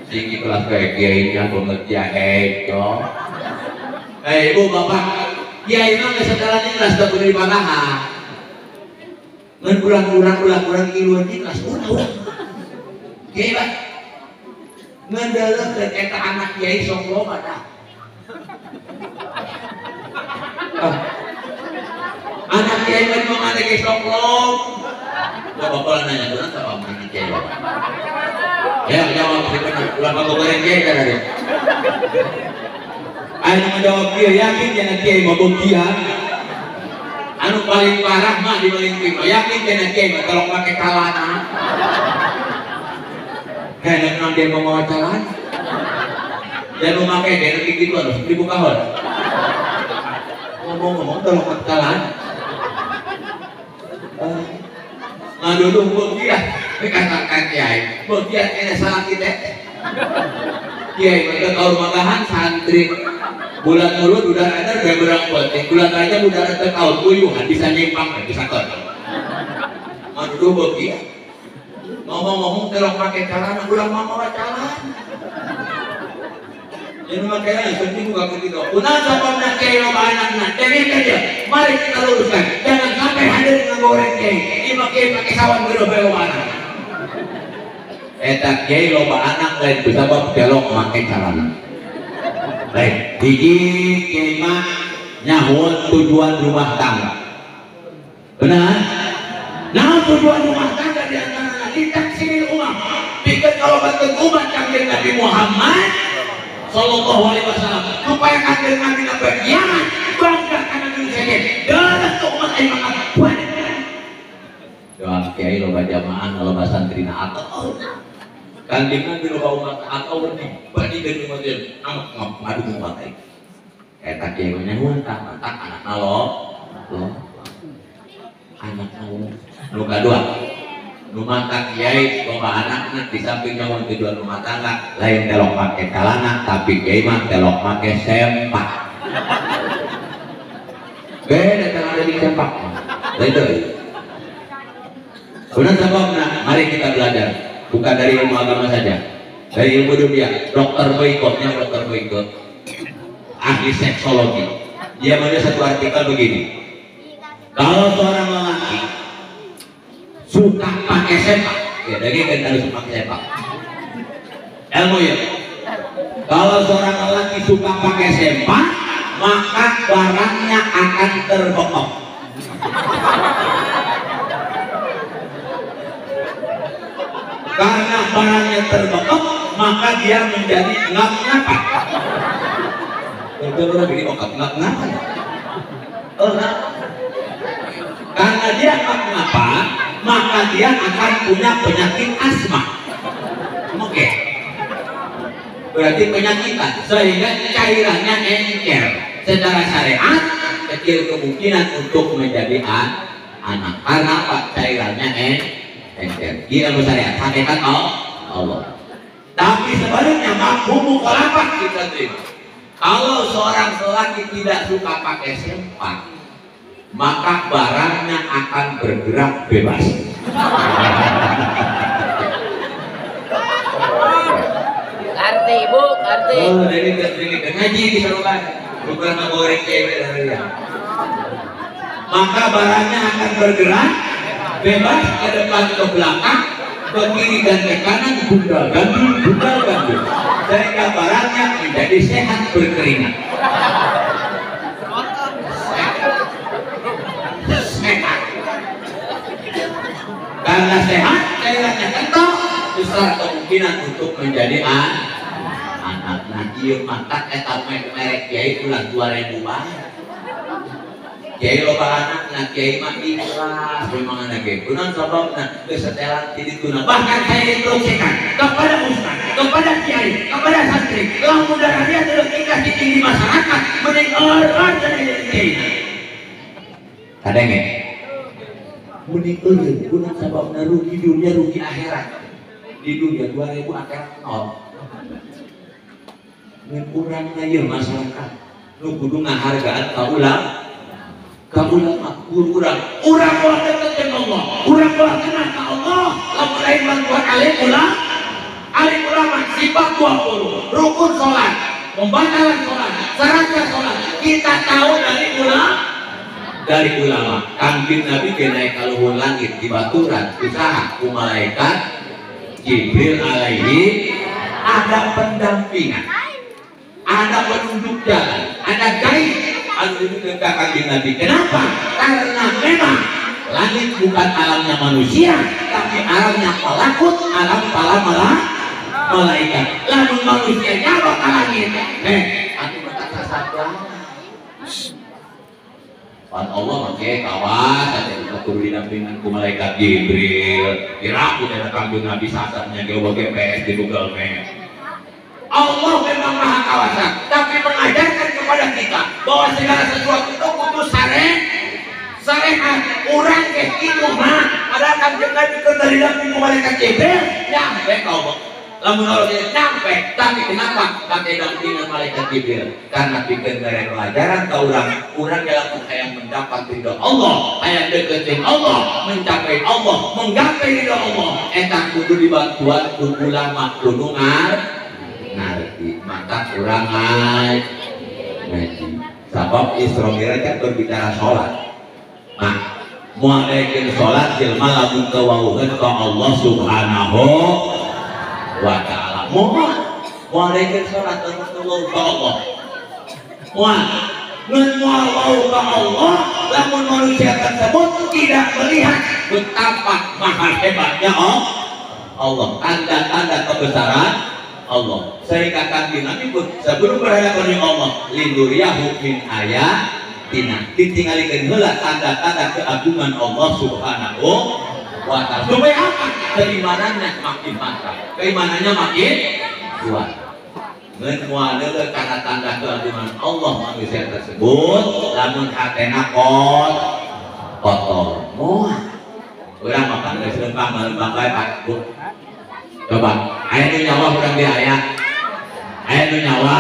Sing ikhlas bae kiai nya pengertian eco. Ibu bapak kiai mah geus setelan ikhlas teu kudu dibanahan. Ngan urang-urang ngiluan ikhlas ulah. Kiai mah ngan deuleukeun eta anak kiai sok loba dah. Anak kiai mah mau anak kiai sok loba. Bapak nanya kunaon sabab anak kiai bapak? Ya jawab sih bener, ulah ngagoreng kiai kan ada. Anu ngajawab kieu yakin cenah kiai mah beukian. Anu paling parah mah di Malingping mah yakin cenah kiai mah tolong make calana. Heeh, naon dia mau mawa calana. Dan mau make dia nu kitu anu dibuka heula. Ngomong-ngomong tolong make calana. Ngaduduh beukian katakan kiai, beukian ene salah kita. Kiai mah teu kaur magahan santri. Bulan mulut udah ada berang penting, bulan aja udah ada kaur puyuhan bisa nyimpang bisa kotor. Ngaduduh beukian. Ngomong-ngomong telok make calana, ulah mamawa calana. Yang make calana penting juga begitu. Kunaon sababna kiai loba anakna? Dengekeun dia. Mari kita luruskan. Jangan sampai hadir ngagoreng kiai. Ieu mah kiai make sawan geureuh bae loba anak. Eta kiai loba anak lain kusabab telok make calana. Baik, hiji kiai mah nyaho tujuan rumah tangga. Benar? Nah, tujuan rumah tangga di antara ditaksiril umat. Pikeun kalobakeun umat Kangjeng Nabi Muhammad sallallahu alaihi wasallam supaya Kangjeng Nabi kiamat bangga kana diri saja. Deuleuh ke umat aing mah kabuan. Doa kiai loba jamaah loba santrina atau Kangjeng Nabi loba umat atau dibandingkeun umat ieu amak ngadu umat aing. Eta kiai mah nyaho tah mantak anakna lo. Anakna lo. Nu kadua rumah kiai loba anakna di samping nyawa tujuan rumah tangga lain telok make calana tapi kiai mah telok make sempak. Beda celana di sempak. Lain deui. Kunaon sababna? Mari kita belajar bukan dari ilmu agama saja, dari ilmu dunia. Dokter Boyko, Dokter Boyko ahli seksologi, dia menulis satu artikel begini. Kalau seorang lelaki suka pakai sempak, ya dari kan harus pakai sempak. Ilmu ya. Kalau seorang lelaki suka pakai sempak, maka barangnya akan terbekok. Karena barangnya terbekok, maka dia menjadi ngap-ngapan. Itu orang gini bokap ngap-ngapan. Oh, karena dia ngap-ngapan, maka dia akan punya penyakit asma. Oke. Berarti penyakitan, sehingga cairannya encer. Secara syariat kecil kemungkinan untuk menjadi anak. Karena apa? Cairannya encer. Di ilmu syariat, hakikat Allah. Tapi sebaliknya mafhum mukhalafah kita terima. Kalau seorang lelaki tidak suka pakai sempak, maka barangnya akan bergerak bebas. Ngerti ibu, ngerti. Oh, dari ngaji di saluran, bukan ngegoreng cewek dari dia. Maka barangnya akan bergerak bebas ke depan ke belakang, ke kiri dan ke kanan, bundal gandul, bundal gandul, sehingga barangnya menjadi sehat berkeringat. Sehat. Karena sehat, cairannya kental, besar kemungkinan untuk menjadi anak. Nah, ieu matak eta merek kiai ulah 2000 bae. Kiai loba anak, nah kiai mah ikhlas memang anak kiai. Kunaon sababna geus setelan ti dituna. Bahkan saya instruksikan kepada ustaz, kepada kiai, kepada santri, lamun darah dia terus ikhlas di masyarakat, mending orang dari kiai. Kadenge. Mending eureun guna sababna rugi dunia rugi akhirat. Di dunia 2000 akhirat nol. Ngan urang na ieu masyarakat nu kudu ngahargaan ka ulama. Ka ulama guru urang, urang moal deket jeung Allah, urang moal kenal ka Allah, lamun lain bantuan alim ulama. Alim ulama sifat 20, rukun salat, pembatalan salat, syarat salat, kita tahu dari ulama. Dari ulama, Kangjeng Nabi ge naik ka luhur langit di baturan usaha ku malaikat Jibril alaihi, ada pendampingan, ada penunjuk jalan, ada guide anu nunjukkeun ka Kangjeng Nabi. Kenapa? Karena memang langit bukan alamnya manusia, tapi alamnya malakut, alam para malaikat. Lamun manusia nyabak ka langit, atuh mah sasat. Pan Allah make kawas atuh kudu didampingan ku malaikat Jibril. Kira ku teh Kangjeng Nabi sasatnya ge GPS di Google Map. Allah memang maha kawasa, tapi mengajarkan kepada kita bahwa segala sesuatu itu kudu syariat. Urang ge kitu mah, padahal Kangjeng Nabi keur didamping ku malaikat Jibril, nyampe ka Allah. Lamun Allah tidak nyampe, tapi kenapa pakai dampingan malaikat Jibril? Karena pikeun mere pelajaran ka urang, urang lamun hayang mendapat ridho Allah, hayang deket jeung Allah, mencapai Allah, menggapai ridho Allah, eta kudu dibantuan ku ulama kudu ngarti, maka urang ngaji. Sabab Isra Mi'raj kan berbicara salat. Nah, moal daekeun salat jelema lamun teu wauheun ka Allah Subhanahu wa ta'ala. Moal daekeun salat lamun teu wauh ka Allah. Moal ngan moal wauh ka Allah lamun manusia tersebut tidak melihat betapa maha hebatnya Allah, tanda-tanda kebesaran Allah. Sehingga Kangjeng Nabi pun sebelum berhadapan dengan Allah, linduriyahu min ayatina, ditinggalikeun heula tanda-tanda keagungan Allah Subhanahu wa ta'ala. Supaya apa? Keimanannya makin mantap, keimanannya makin kuat. Ngan moal deuleu kana tanda keagungan Allah manusia tersebut lamun hatena kotor. Moal. Urang makan geus lempang malempang bae Pak Bu. Coba, aya nu nyawa urang ge aya. Aya nu nyawa.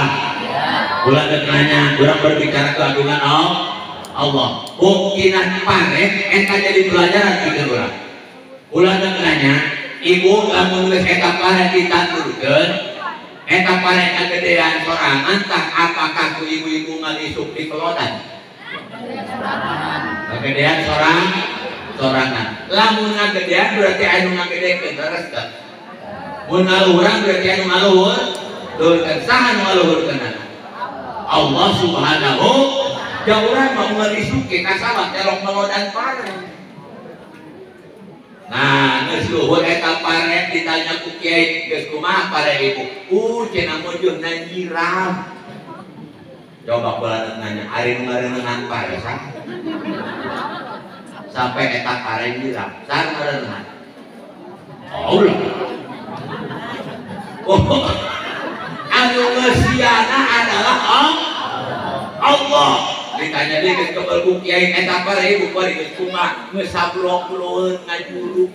Ulah deuk nanya, urang berbicara keagungan Allah. Buktina pare eta jadi pelajaran pikeun urang. Ulah deuk nanya, ibu lamun geus eta pare ditandurkeun, eta pare kagedean sorangan tah apakah ku ibu-ibu ngalisuk di kelodan? Kagedean sorangan. Lamun ngagedean berarti anu ngagedekeun leres teu? Mun ngaluhuran berarti anu ngaluhur, luhurkeun. Saha nu ngaluhurkeun? Allah Subhanahu wa urang mah ngalisuke ka sawah telok melodan pare. Nah, geus luhur eta pare ditanya ku kiai, geus kumaha pare ibu? Cenah mujurna nyiram. Coba kula nanya, ari nu ngareuneuhan pare saha? Sampai eta pare nyiram, saha nu ngareuneuhan? Allah. Oh, anu ngeusiana adalah Allah. Ditanya deui geus kebel ku kiai eta pare ibu pare geus kumaha geus sabrok broeun ngajuru.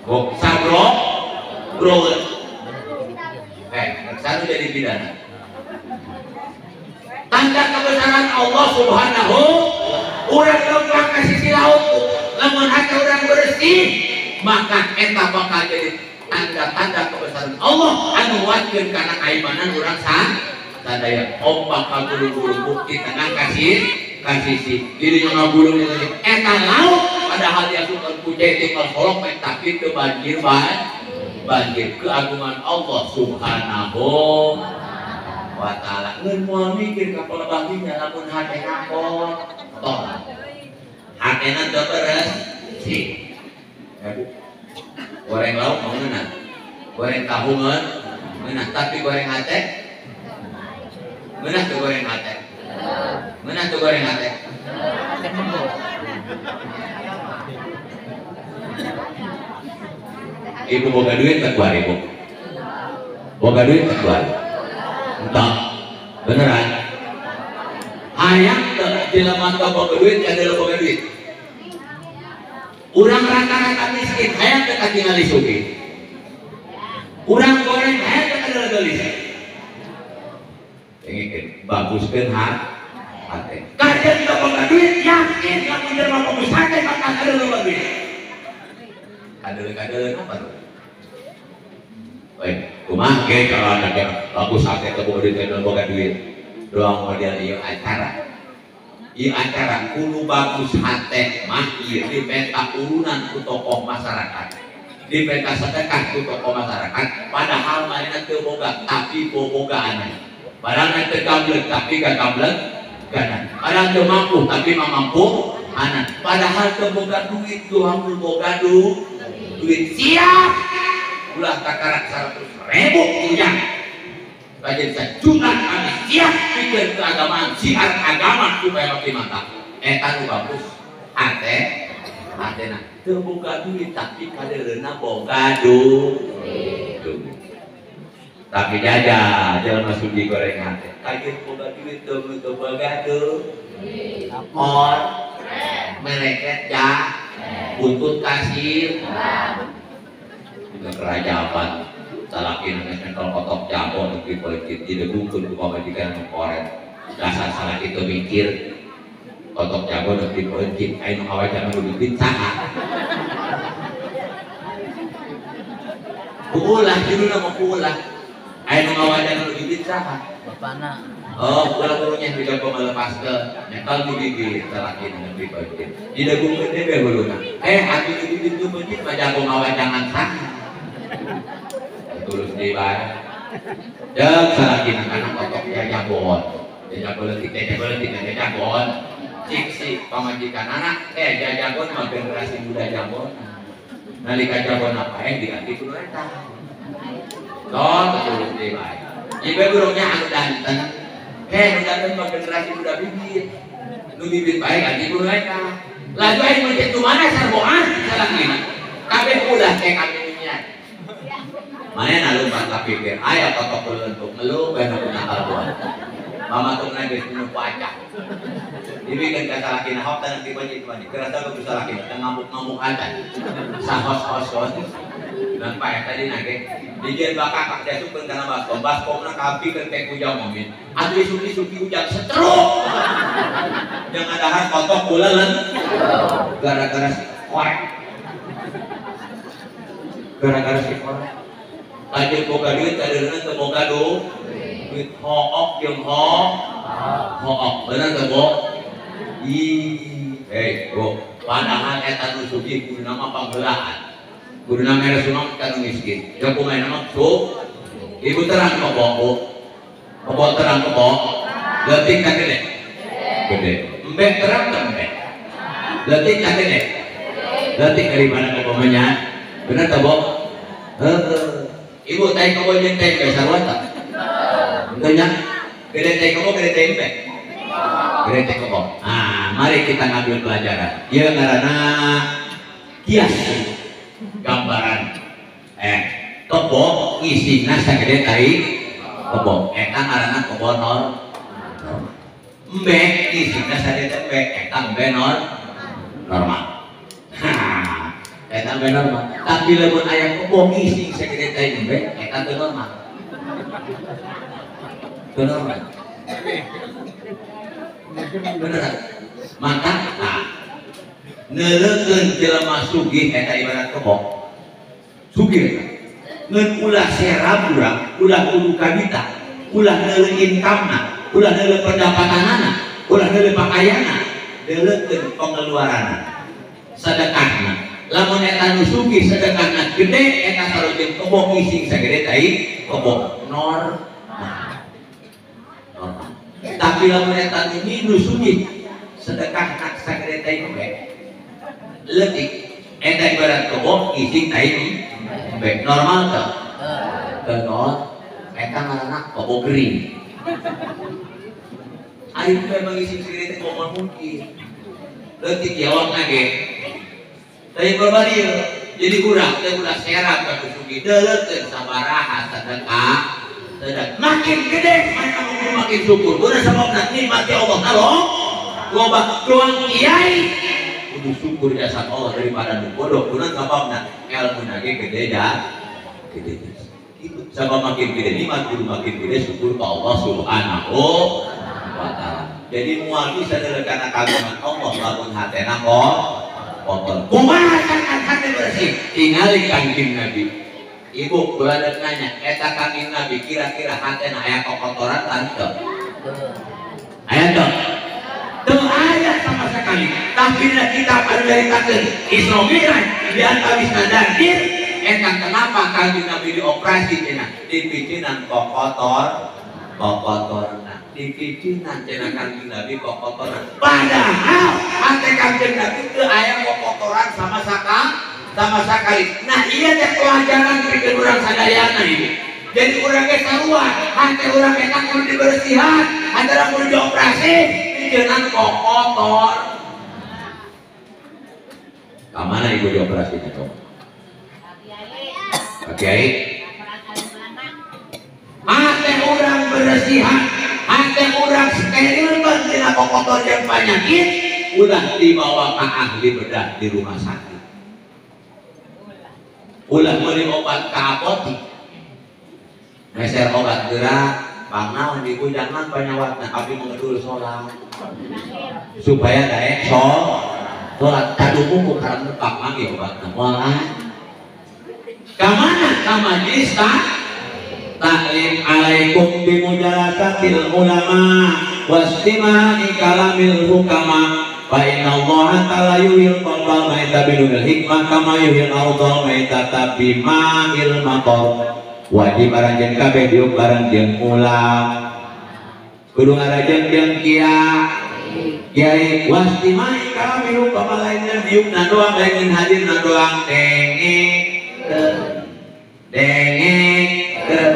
Oh, sabrok broeun. Sanu jadi pidana. Tanda kebesaran Allah Subhanahu, urang lempang ka sisi laut, lamun hati urang bersih, maka eta bakal jadi tanda-tanda kebesaran Allah anu watkeun kana kaimanan urang sadaya. Ombak kagulung-gulung di tengah kasih kasisi dirinya ngagulung eta laut padahal dia suka kucai tinggal solok tapi teu banjir banjir keagungan Allah Subhanahu wa ta'ala. Ngeun moal mikir ka palebahnya lamun hatena kotor, hatena teu beresih. Goreng lauk mau ngeunah, goreng tahu ngeunah, tapi goreng hate ngeunah tuh goreng hate, ngeunah tuh goreng hate. Ibu boga duit teh 2000. Boga duit teu kuari? Entah. Beneran? Hayang teu jelema teu boga duit kadeuleu boga duit. Urang rata-rata miskin hayang teu katingali sugih. Urang goreng hayang teu kadeuleu geulis. Dengekeun, baguskeun hate. Kajeun teu boga duit yakin lamun jelema bagus hate bakal kadeuleu boga duit. Kadeuleu-kadeuleu apa tuh? Baik, kumaha ge kalau ada bagus hate teu boga duit kadeuleu boga duit. Doang model ieu acara. Ieu acara kudu bagus hate mah ieu dipenta urunan ku tokoh masyarakat. Dipenta sedekah ku tokoh masyarakat padahal manehna teu boga tapi bobogaanna. Padahal teu gablek tapi gagablek ganan. Padahal teu mampu tapi mampu anan. Padahal teu boga duit doang boga duit siap. Ulah takarak 100.000 punya. Kajian sejuta kami siap pikir keagamaan, siar agama supaya makin mantap. Eta nu bagus hate hatena teu boga duit tapi kadeuleuna boga duit. Tapi jajah jelema sugih goreng hate. Kajian boga duit teu boga duit. Or mereket ja buntut kasir. Juga kerajaban salaki nangis nyekel kotok jago negeri politik didegungkeun ku pamajikan nu koret. Dasar salaki teu mikir kotok jago negeri politik aya nu ngawajan nu duit saha. Kuulah judulna mah kuulah. Aya nu ngawajan nu duit saha? Bapana. Oh, ulah turunnya nu jago melepaskeun nyekel di gigi salaki negeri politik. Didegungkeun deui huluna. Atuh nu duit nu beunit mah jago ngawajangan saha? Terus dibayar. Jeung salaki anak kotok jajagon. Jajagon leutik, jajagon leutik, jajagon. Cik si pamajikan anak, jajagon mah generasi muda jagon. Nalika jagon apa diganti ku nu eta. Toh terus dibayar. Ieu burungnya anu danten. Nu danten mah generasi muda bibit. Nu bibit bae ganti ku nu eta. Laju aya mun kitu mana sarboan salakina. Kabeh ulah teh kami. Mana lumpat ka pikir, aya kotok lentuk ngeluh bae nu nakal buat. Mama tuh geus nu pacak. Dibikeun ka salakina hok teh nanti banyak mani. Kerasa ku salakina teh ngamuk-ngamuk aja. Sahos-hos. Dan pae tadi nage dijieun bakak diasupkeun kana baskom. Baskomna kapikeun teh ku ujang momin. Atuh isuki-isuki ujang setruk. Jangan dahar kotok uleuleun. Gara-gara si korek. Gara-gara si korek. Kajeun boga duit kadeuleunan teu boga duit hook jeung hook bener teu bo? Ih, hei bro, padahal eta nu sugih kuduna mah pangheulaan. Kuduna mere sumang ka nu miskin. Jeung kumaha mah su? Ibu terang kebo bu. Kebo terang kebo. Leutik ka gede? Gede. Embe terang teu embe? Leutik ka gede? Leutik dari mana kebo mah nya? Bener teu bo? Heuh. Ibu tai kebo jeung tai embe sarua tah? Henteu nya? Gede tai kebo gede tai embe? Gede tai kebo. Ah, mari kita ngambil pelajaran. Ieu ngaranna kias gambaran. Kebo ngisingna sagede tai kebo. Eta ngaranna kebo normal. Embe ngisingna sagede embe, eta embe normal. Eta embe normal. Tapi lamun aya kebo ngising sagede tai embe, eta teu normal. Teu normal. Beneran. Maka nah, neuleukeun jelema sugih eta ibarat kebo. Sugih eta. Ngan ulah serab urang, ulah kudu kabita, ulah neuleuh income-na, ulah neuleuh pendapatanana, ulah neuleuh pakaianna, neuleukeun pengeluaranna, sedekahna. Lamun eta nu sugih sedekahna gede eta sarua kebo ngising sagede tai kebo normal. Normal. Tapi lamun eta nu sugih sedekahna sagede tai embe leutik eta ibarat kebo ngising tai embe normal teu? Teu normal. Eta ngaranna kebo gering. Ari teh ngising sagede teh moal mungkin. Leutik jawabna ge. Tapi berbalik, Jadi urang teh ulah serap ka sugih deuleukeun sabaraha sedekah. Sedekah makin gede makin syukur. Udah sababna nikmat Allah tolong loba doang kiai kudu syukur jasa Allah daripada nu bodoh. Kunaon sababna ilmuna ge gede dah. Gede. Itu sabab makin gede nikmat kudu makin gede syukur ka Allah Subhanahu wa taala. Jadi moal bisa deuleukeun kagungan Allah lamun hatena kotor. Kumaha kan hate bersih? Tingali Kangjeng Nabi. Ibu berada nanya, eta Kangjeng Nabi kira-kira hatena aya kokotoran teu? Aya teu? Teu aya sama sekali. Tapi dina kitab anu nyaritakeun Isra Mi'raj di antawisna dandir eta kenapa Kangjeng Nabi dioperasi cenah? Dipicinan kokotor, kokotorna. Dipicinan cenah Kangjeng Nabi kokotorna. Padahal hate Kangjeng Nabi teu aya kokotoran sama sekali. Nah iya teh pelajaran pikeun urang sadayana ibu. Jadi urang ge sarua, hate urang eta kudu dibersihan, hate urang kudu dioperasi, picenan kokotor. Ka mana ibu dioperasi teh? Pak Kiai. Hate urang bersihan, hate urang sterilkeun tina kokotor jeung panyakit, ulah dibawa ka ahli bedah di rumah sakit. Ulah meuli obat ka apotik. Meser obat gerak, pangnaon di jangan panyawatna abdi mengedul salat. Supaya daek salat kaduku ku karena pak manggih obatna moal. Ka mana ka majelis taklim alaikum bi mujalasatil ulama wastima'i kalamil hukama. Fa inna Allah ta'ala yuhil qalbal maita binuril hikmah kama yuhil ardhal maitata bima'il matar. Wajib aranjeun kabeh diuk bareng jeung ulam. Kudu ngarajeun jeung kiai wastima'i kalamil hukama lainna diukna doang lain hadirna doang dengekeun. Dengekeun.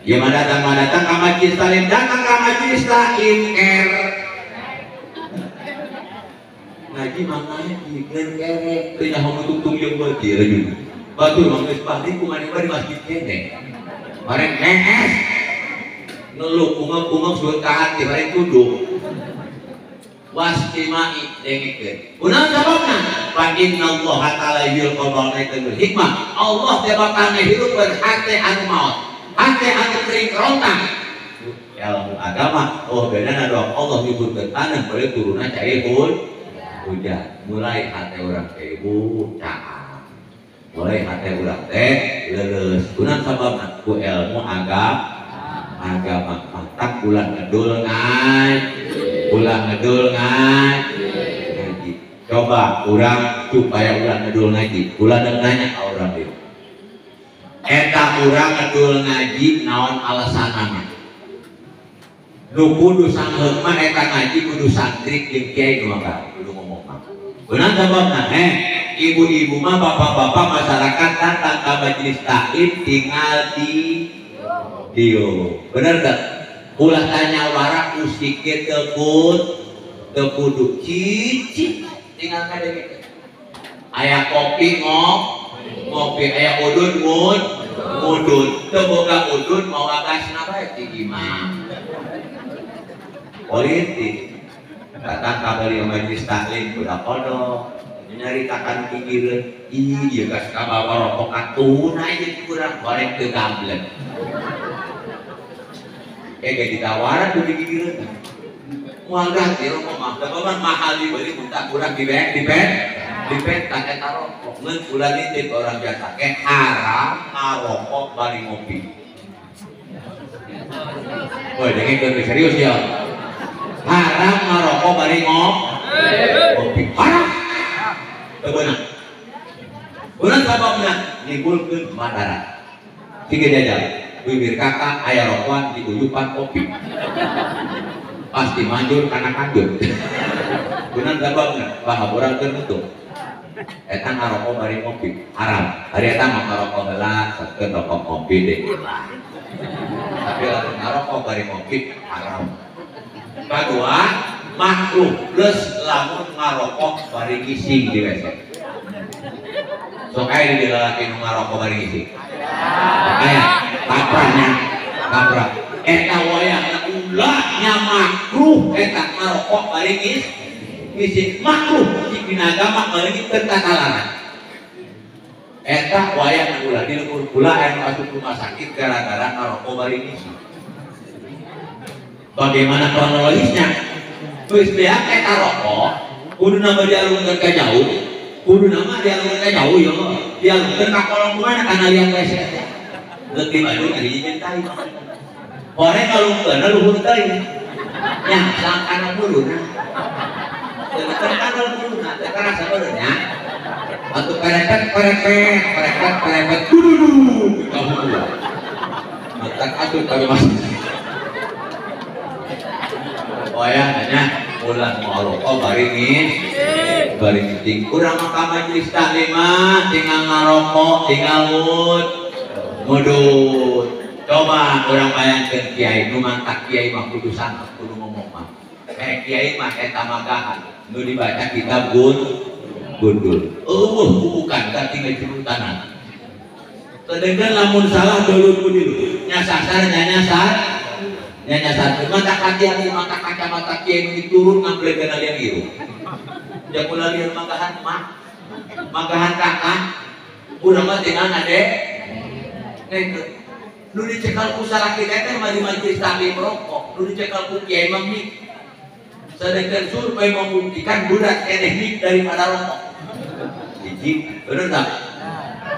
Ieu mah datang ka majelis taklim, datang ka majelis taklim ker. Ngaji mah ngaji ngan kerek teu nyaho tungtung jeung beuti rejuna. Batur mah geus pahli ku maneh di masjid kene. Bareng nees ngeluh kungeng-kungeng suwun ka hati bareng tuduh. Wastima'i dengekeun. Kunaon sababna? Fa innallaha ta'ala yuhil qalbal maita bil hikmah. Allah teh bakal ngahirupkeun hate anu maot. Hate anu kering kerontang. Ilmu agama oh bedana doang Allah nyuburkeun tanah boleh turunna cair hujan. Mulai hate urang teh ibu caang, mulai hate urang teh leuleus. Kunaon sababna? Ku ilmu agama matak ulah ngedul ngaji, ulah ngedul ngaji. Coba urang supaya ulah ngedul ngaji, ulah nanya ka urang ieu. Eta urang ngedul ngaji naon alasanana? Nu kudu sangheung mah eta ngaji kudu santri jeung kiai nu maka kudu ngomong mah. Kunaon sababna? Ibu-ibu mah bapak-bapak masyarakat datang ka majelis taklim tinggal di dio. Bener teu? Ulah tanya warak usike teu kudu cicing tinggal kadenge. Aya kopi ngopi, aya udud ngudud. Teu boga udud mawa gasna bae ti imah. Politik datang kabeli majelis taklim udah kodok nyaritakan pikiran iya gas kabawa rokok katuna aja kurang goreng ke gambleng kayak ditawaran tuh pikiran mual ganti rokok mah teman mahal dibeli minta kurang dibet tak eta rokok ngeun ulah nitip orang biasa ke haram ngarokok bari ngopi. Woi dengekeun serius ya. Haram ngarokok bari ngopi. Haram. Teu beunang. Beunang sababna nimbulkeun madarat. Siga jajal, bibir kakak aya rokokan diuyupan kopi. Pasti manjur kana kanjut. Beunang sababna bahaboran keur nutup. Eta ngarokok bari ngopi, haram. Ari eta mah ngarokok heula, sakeun rokok ngopi deui. Tapi lamun ngarokok bari ngopi haram. Kedua, makruh plus lamun ngarokok bari ngising di WC. Sok aya di lalaki nu ngarokok bari ngisi. Aya kaprahnya, kaprah. Eta wayahna ulah nya makruh eta ngarokok bari ngisi makruh cik dina agama bari teu kalaran. Eta wayahna ulah di leueur pula anu asup rumah sakit gara-gara ngarokok bari ngisi. Bagaimana kronologisnya? Geus beak eta rokok, kuduna mah dialungkeun ka jauh, kuduna mah dialungkeun ka jauh ya, dialungkeun ka kolong kumaha kana liang WC teh. Geus di Bandung ari jeung tai. Horeng ngalungkeunna luhur teuing. Nya sangkana muluna. Teu kana muluna, teu karasa meureun nya. Atuh perepet perepet, perepet perepet dududu ka hulu. Matak atuh ka rumah. Wayahna ulah ngarokok bari bari ngicing. Urang mah ka majelis taklim mah tinggal ngarokok, tinggal ngudut. Coba urang bayangkeun kiai nu mantak kiai mah kudu sangat kudu ngomong mah. Kiai mah eta magahan nu dibaca kitab gundul. Eueuh bukan ka tinggal curutanan. Kedengeun lamun salah dulur ku dilu. Nyasar nya nyasar. Nya nyasar mata hati-hati mata kacamata kiai nu turun ngablegeun liang ieu. Jakula lieur magahan mah. Magahan kakak. Urang mah tinggal ngade. Nek nu dicekal ku salaki teh mah di majelis taklim rokok, nu dicekal ku kiai mah mik. Sedangkan survei membuktikan berat keneh mik daripada rokok. Hiji, bener tak?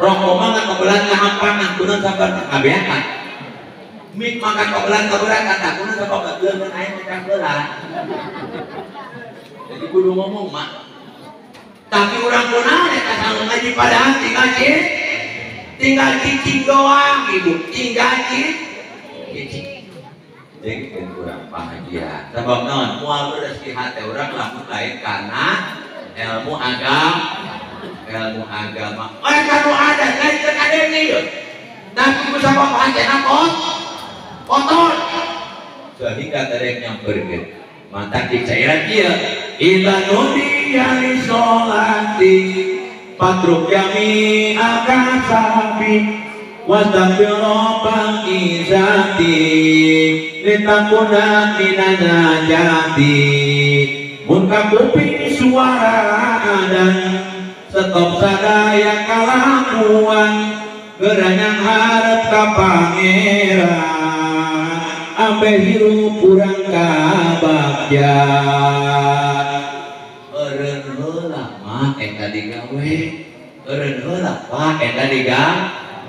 Rokok mah ngan kebelan ngahampangan, kunaon sabar ngabeakan. Mik makan kebelan keberat kata kunaon sabab leuneun aing mecah belah. Jadi kudu ngomong mah. Tapi urang kunaon eta sanggup ngaji padahal tinggal cicing doang ibu, tinggal cicing. Jadi kan kurang bahagia. Sebab naon? Moal beres di hati urang lamun lain karena ilmu agama, ilmu agama. Mereka nu ada lain teu kadenge ieu. Tapi ku sabab hatena kotor. Sehingga terek nyamperkeun. Mantak dicairan ieu. Idza nudiya li sholati patruk yami akasabi wastaghfir rabbal izzati litakuna minan najati. Mun kakuping suara adan stop sadaya kalakuan geranyang harep ka pangeran ambe hirup urang kabagja. Eureun heula mah eta digawe, eureun heula pak eta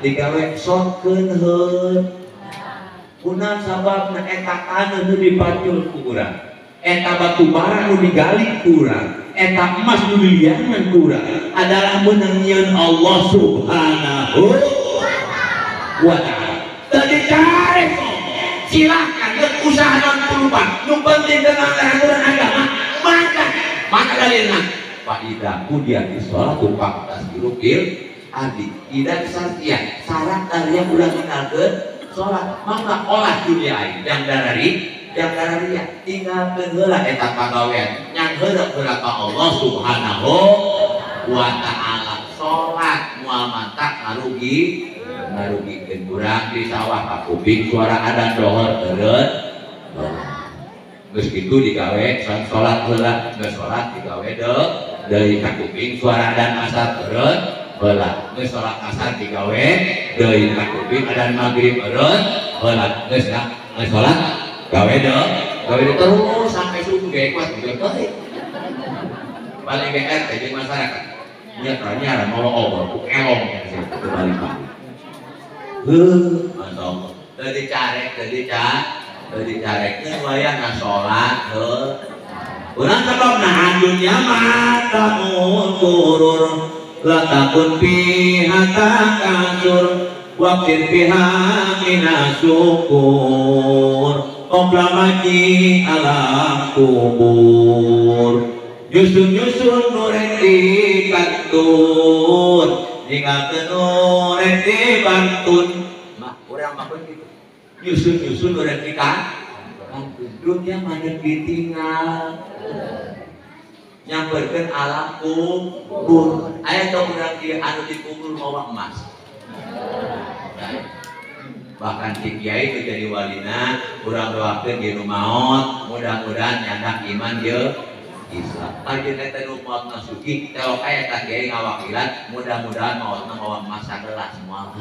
digawe sotkeun heun. Kunaon sababna eta taneuh nu dipacul ku urang, eta batu bara nu digali ku urang, eta emas nu diliangan ku urang adalah meunang nyieun Allah Subhanahu wa ta'ala. Teu dicari silakan geus usaha non puluhan, nu penting dengan urang agama maka maka dalilna fa idza qudiyat sholatu faqtasiru fil ardi. Ida sartia syarat dari yang ulah tinggalkeun salat maka olah dunia aing yang dararia tinggalkeun heula eta pagawean yang heureup heula ka Allah Subhanahu wa ta'ala. Salat moal mantak ngarugikeun urang di sawah kakuping suara adan dohor eureun. Geus kitu digawe salat heula, geus salat digawe deui kakuping suara adan asar eureun heula, geus salat asar digawe deui kakuping adan magrib eureun heula, geus salat gawe deui terus sampai subuh ge kuat geus teuing. Paling GR teh jeung masyarakat. Nya tanya mawa obor ku elong teu balik-balik. Heuh, masyaallah. Teu dicarek, teu dicarekkeun wayahna salat heuh. Urang sababna dunya mata gurur la takun fiha takasur waqtin fiha minasukur qabla maji alam kubur. Nyusun-nyusun nurek di kantun ninggalkeun nurek di bantun. Mah urang mah kitu. Nyusun-nyusun nurek di kantun. Dunia mah ditinggal. Nyamperkeun alam kubur. Aya teu urang ieu anu dikubur mawa emas. Bahkan si kiai itu jadi walina, urang doakeun ieu nu maot, mudah-mudahan nyandak iman jeung Islam. Ajeun eta nu maotna sugih, telok aya eta kiai ngawakilan, mudah-mudahan maotna mawa emas sagelas moal.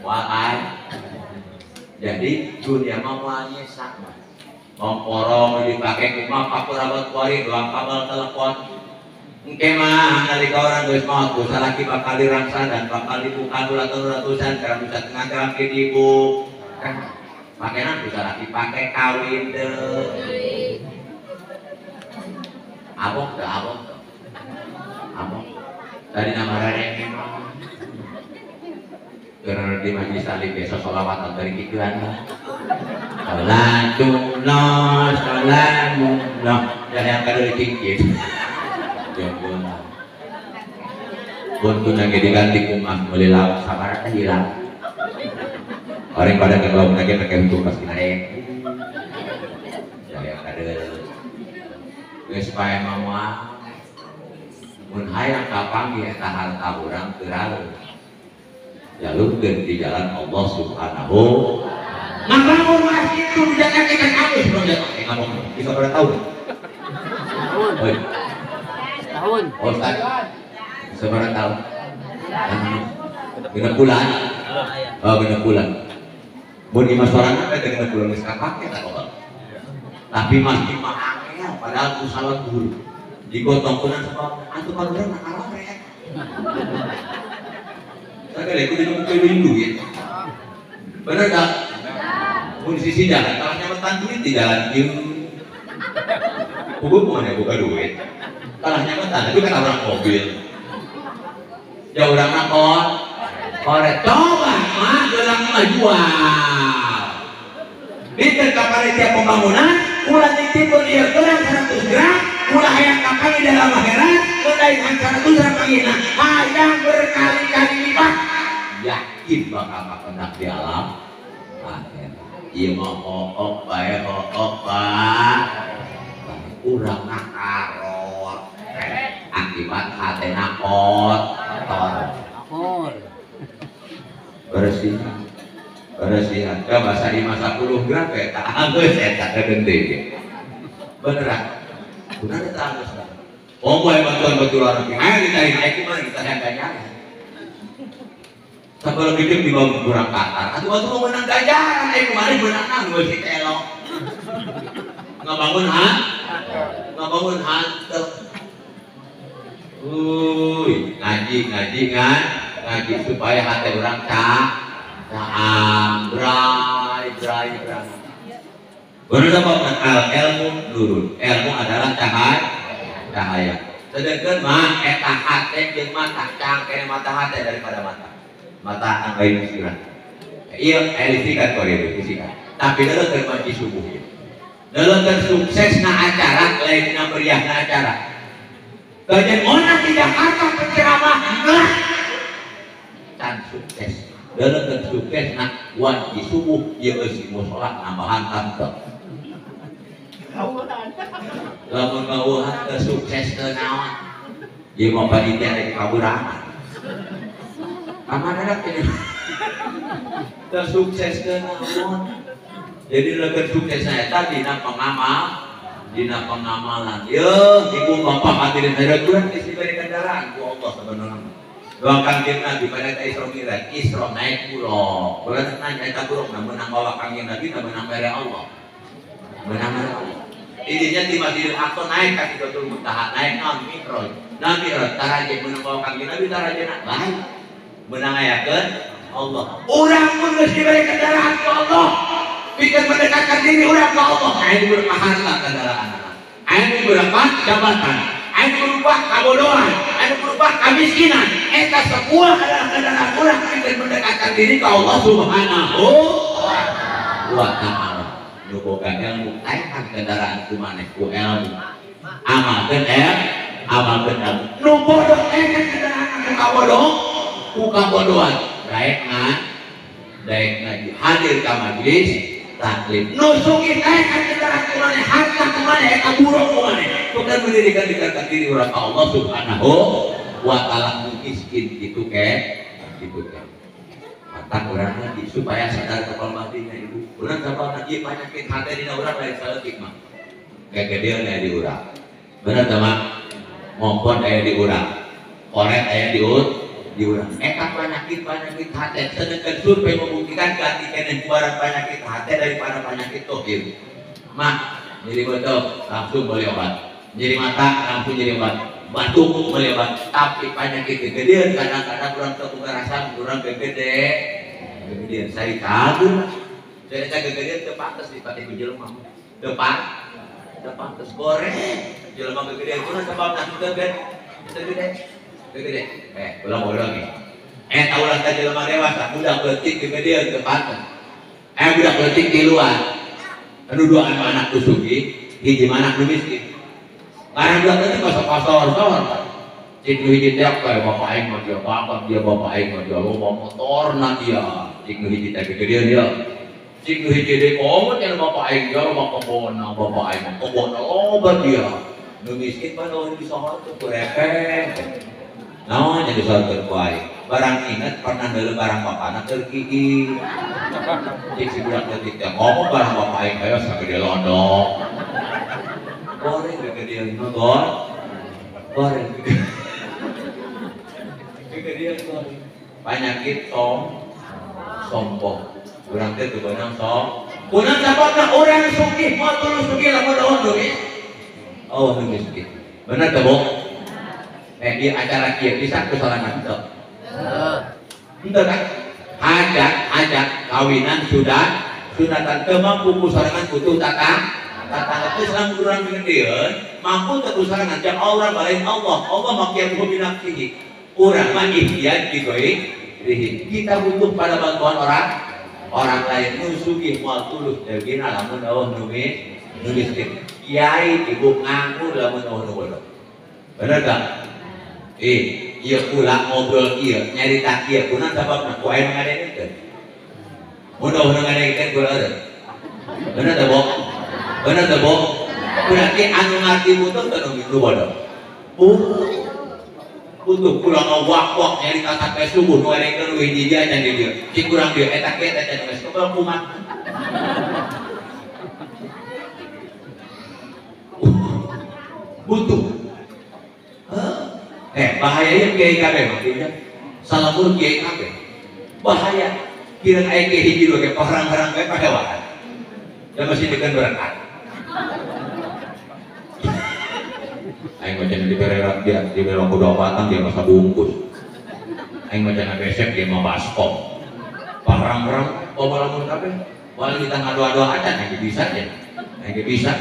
Moal aya. Jadi dunia mah moal nyesak mah. Mongkorong dipake kumaha paku rabat kuari doang kabel telepon. Engke mah nalika orang geus maot ku salaki bakal dirangsa dan bakal dibuka ratusan karena bisa tengah jalan ke dibu. Pakaian ku salaki pake kawin deui. Abok teu abok teu. Abok. Tadi nama rarenge mah. Karena di majlis taklim biasa sholawatan dari kikuan lah. Salatullah, salamullah. Dan yang kada dicingkit. Jempol. Buntun lagi diganti kumah boleh lawak sabar teh hilang. Orang pada kalau lagi pakai untuk pasti naik. Saya kada geus pae mah mun hayang kapanggih eta harta urang teu raleun. Jalurkeun di jalan Allah Subhanahu. Ngabangun masjid itu jangan kita alus bro jangan ngomong bisa berapa tahun? Tahun. Tahun. Oh, bisa berapa tahun? Genep bulan. Oh, genep bulan. Mun imah sorangan teh genep bulan geus kapake tak kok. Tapi masjid mah angel padahal ku salat zuhur. Digotong kunan sebab atuh paduran nakal rek. Saya ikut itu mungkin duit. Bener tak? Mun sisi jalan, kalau nyametan duit di jalan kieu. Hukum mana buka duit? Kalau nyametan itu kan orang mobil. Ya orang nakon, korek coba mah gelang mah jual. Biter kapal tiap pembangunan, ulah nitipun ieu gelang 100 gram, ulah hayang kapal di dalam akhirat, lain 100 gram pangina, hayang berkali-kali lipat. Yakin bakal kapendak di alam akhirat. Ieu mah hook bae hook bae. Urang ngakarot. Akibat hatena kotor. Bersihan. Bersihan. Coba bahasa 50 gram eta geus eta gede ge. Beneran. Bener eta geus. Oh, bae bantuan bantuan ayo dicari naik gimana kita ganjaran. Sabaraha gede dibangun kurang katar. Atuh atuh mau menang ganjaran, ayo kemarin menang geus si telok. Ngabangun han? Ngabangun hanteu. Uy, ngaji ngaji ngan, ngaji supaya hati orang caang, brai brai brai. Bener apa al ilmu nurun. Ilmu adalah cahaya. Cahaya. Sedangkan mah eta hate jeung mata caang kene mata hate daripada mata. Mata anu lain sirah. Iya, listrikan korea listrikan. Tapi dalam terkunci subuh. Dalam tersukses na acara, lain na meriah na acara. Bagian orang di Jakarta penceramah enggak can sukses. Dalam tersukses na wanci subuh ieu eusi musala nambahan tante. Lamun ngawuhan tersukses teu naon? Ieu mah panitia rek kaburangan. Amanah ini. Tersukses teu naon? Jadi leger sukses eta dina pengamal, dina pengamalan. Yeuh, ibu bapak hadirin hadirat urang geus diberi kendaraan ku Allah sebenarnya. Doakan kanjeng Nabi pada eta Isra Mi'raj, Isra naik buruk. Boleh nanya eta buruk na meunang bawa kanjeng Nabi na meunang mere Allah. Meunang mere Allah. Idinya di Masjidil Aqsa naik ka Sidratul Muntaha, naik naon Mi'raj. Nah Mi'raj taraje meunang bawa kanjeng Nabi taraje na baik. Meunang ayakeun Allah. Urang pun geus diberi kendaraan ku Allah. Bikin mendekatkan diri urang ke Allah. Aing berapa harta kendaraan, aing berapa jabatan, aing berubah kabodohan, aing berubah kemiskinan. Eta semua adalah kendaraan urang bikin mendekatkan diri ke Allah Subhanahu wa ta'ala. Nu boga ilmu taehan kendaraan ku maneh ku ilmu. Amalkeun ilmu, amalkeun ilmu. Nu bodoh taehan kendaraan ku kabodoh, ku kabodohan. Daek ngan, daek ngaji hadir ka majelis. Taklif. Nu sugih teh kendaraan kumaneh, harta kumaneh, eta buruk kumaneh. Bukan mendirikan dikatakan diri urang Allah Subhanahu wa ta'ala miskin gitu ke, gitu ke. Mata urang ngaji supaya sadar kepal matinya ibu. Urang sabab ngaji penyakit hati dina urang lain saleutik mah. Gegedean aya di urang. Bener teu mah? Ngompon aya di urang. Koret aya di urang. Eta penyakit-penyakit hati sedengkeun survei membuktikan ganti keneh buaran penyakit hati daripada penyakit tohir. Mah, nyeri beuteung langsung beli obat. Nyeri mata langsung nyeri obat. Batuk beli obat. Tapi penyakit gegedean kadang-kadang urang teu boga rasa urang gegede. Gegedean saya kabur. Saya gegedean teu pantes dipake ku jelema. Teu pantes goreng. Jelema gegedean kunaon sababna teu gede. Gede. Ulang-ulang nih. Ulah teh jelema dewasa budak leutik gegedean teu pantes. Budak leutik di luar. Anu dua anak nu sugih, hiji mah anak nu miskin. Karena budak leutik kosor-kosor. Cik nu hiji teh kayak bapak aing mah dia bapak dia bapak aing mah dia loba motorna dia. Cik nu hiji teh gegedean dia. Cik nu hiji deui komo teh bapak aing dia loba kebonna bapak aing mah kebonna loba dia. Nu miskin mah nu disohor teh kurepeh. Naon jadi disohorkeun ku aing. Barang inget pernah deuleu barang bapana keur kieu. Cik si budak leutik teh ngomong barang bapak aing aya sagede lodok. Goreng gegedean mah gor. Goreng gegedean goreng. Penyakit sombong. Urang teh teu beunang som. Kunaon sababna urang sugih moal tulus sugih lamun eueuh duit. Oh, nu miskin. Bener teu, Bu? Di acara kieu bisa ku sorangan teu? Henteu kan? Hajat kawinan sudah sunatan teu mampu ku sorangan butuh tatangga teh salam urang gegedeun mampu teu ku sorangan jang urang balain Allah. Allah makian binafsihi. Urang mah ikhtiar digoing. Kita butuh pada bantuan orang lain. Nu sugih moal tulus dagina lamun eueuh nu miskin. Kiai ibu nganggur lamun eueuh nu bodoh. Bener gak? Ieu kula ngobrol ieu nyarita ieu kunaon sababna ku aya nu ngadengekeun. Mun eueuh nu ngadengekeun kula eureun. Bener teu, Bo? Bener teu, Bo? Berarti anu ngarti butuh teu nu bodoh. Butuh kula ngawak-wak nyarita sampai subuh nu ngadengekeun leuwih hiji aja di dieu. Cik kurang dieu eta kieu eta geus kebal kumat. Butuh. Bahayanya kiai kabeh maksudnya. Salamur kiai kabeh. Bahaya. Kira aya kiai hiji dua ke parang-parang bae padawaan. Da masih dikeun berkat. Aing mah cenah dibererat dia, dibere kudu batang dia masa bungkus. Aing mah cenah besek dia mah baskom. Parang-parang lamun kabeh. Walau kita ngadoa-doa acan yang bisa ya. Yang bisa.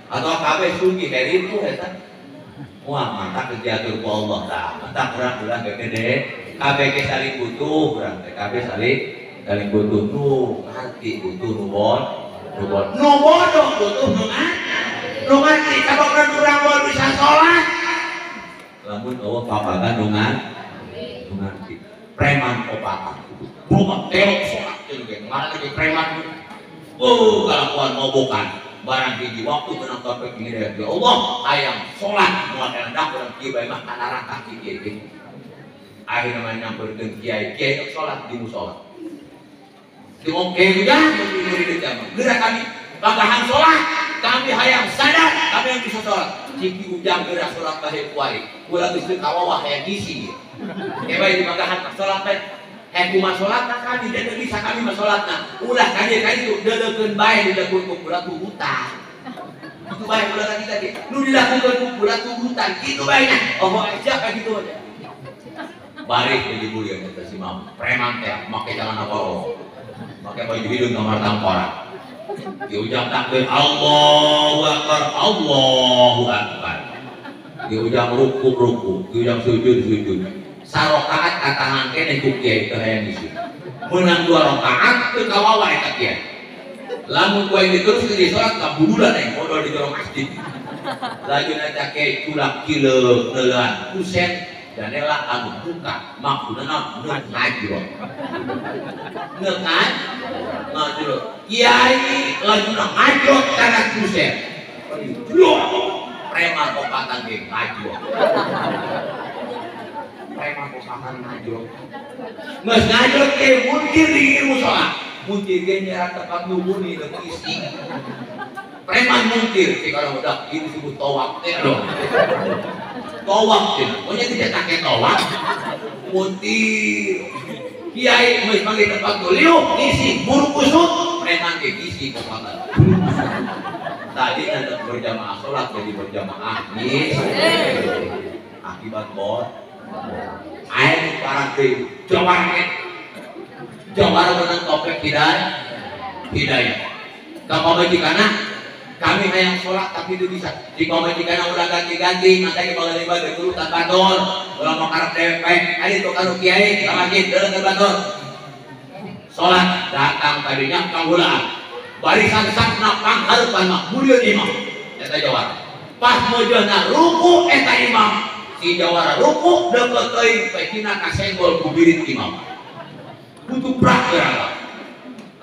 Atau kabeh sugih dari itu eta. Wah, mantap diatur ku Allah tah. Mantap urang ulah gede. Kabeh ge saling butuh urang teh, kabeh saling butuh nu ngarti butuh nu bodoh. Nu bodoh butuh nu ngarti sabab urang moal bisa salat. Lamun eueuh papagan nu ngarti. Preman opatan. Buka telok salat teh ge ngaran ge preman. Kalakuan mobokan. Barang hiji waktu menang topik ini ya Allah hayang sholat moal endah urang kieu bae mah kana neraka kieu kieu. Akhirna mah nyamperkeun kiai kiai tok sholat di musala. Di oke udah murid zaman. Geura kami bagahan sholat, kami hayang sadar kami yang bisa sholat. Cik ujang geura sholat bae ku aing. Kula geus teu kawawah hayang ngisi. Ke bae di bagahan sholat bae. Kumaha sholatna kami dan bisa kami mah sholatna. Ulah ka dieu ka ditu deuleukeun bae dilakukeun ku kula turutan. Kitu bae ulah ka kita ge. Nu dilakukeun ku kula turutan kitu bae nya. Oh aja ka kitu aja. Balik jadi mulia eta si mam. Preman teh make celana kolong. Make baju hidung kamar tangkorak. Di ujang takbir Allahu Akbar, Allahu Akbar. Di ujang ruku-ruku, di ujang sujud-sujud. Sarokaat katahan kene ku kiai teu hayang ngisi. Menang 2 rakaat teu kawawa eta kiai. Lamun ku aing diteruskeun di salat kabudulan aing modal di jorong masjid. Lajun eta kiai culak kileuk neuleun kusen Janela anu buka maksudna naon neuk ngajrot. Neuk ngajrot. Kiai lajuna ngajrot kana kuser. Preman kopatan ge ngajrot. Preman kopatan ngajrot. Geus ngajrot ge muncir di musala. Muncir ge nyarat tempat nubuni deuk isi. Preman mungkir, si kalau udah ini disebut tawaf teh aduh. Tawaf teh, pokoknya tidak pakai tawaf. Muntir. Kiai geus manggil tempat liuh ngisi buru kusut, preman ge ngisi kopatan. Tadi nanti berjamaah sholat jadi berjamaah ngisi. Akibat bor. Air parang deui, jawara. Jawara menang topik hidayah. Hidayah. Kapamajikana kami hayang sholat tapi itu bisa. Di pamajikan udah ganti-ganti, makanya kalau lima turutan batur, kalau mau karep dewek, ada tukang kiai, ka masjid, deuleu ke batur. Sholat datang tadinya panggulaan, barisan sakna panghareupan mah mulia imam, eta jawara. Pas meujeuna ruku eta imam, si jawara ruku deukeut teuing pecina kasenggol ku birit imam. Kutu prak geura.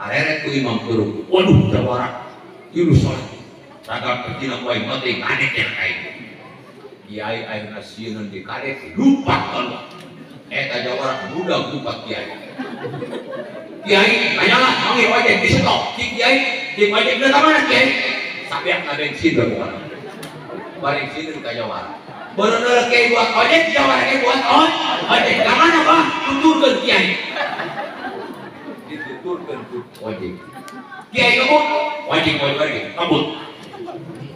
Kareret ku imam ke ruku. Waduh jawara, ieu sholat. Ragam pecina ku aing penting kadek yang kain. Kiai ayeuna sieun di kadek lupa kalau eta jawara muda lupa kiai. Kiai tanyalah manggil ojek di stop. Si kiai di ojek ka mana kiai? Sabeak na bensin bukan. Bareng sieun ka jawara. Beureuneul kiai buat ojek, jawara kiai buat ojek. Ka mana bah? Tuturkeun kiai. Dituturkeun ku ojek. Kiai kebut, ojek ojek kebut.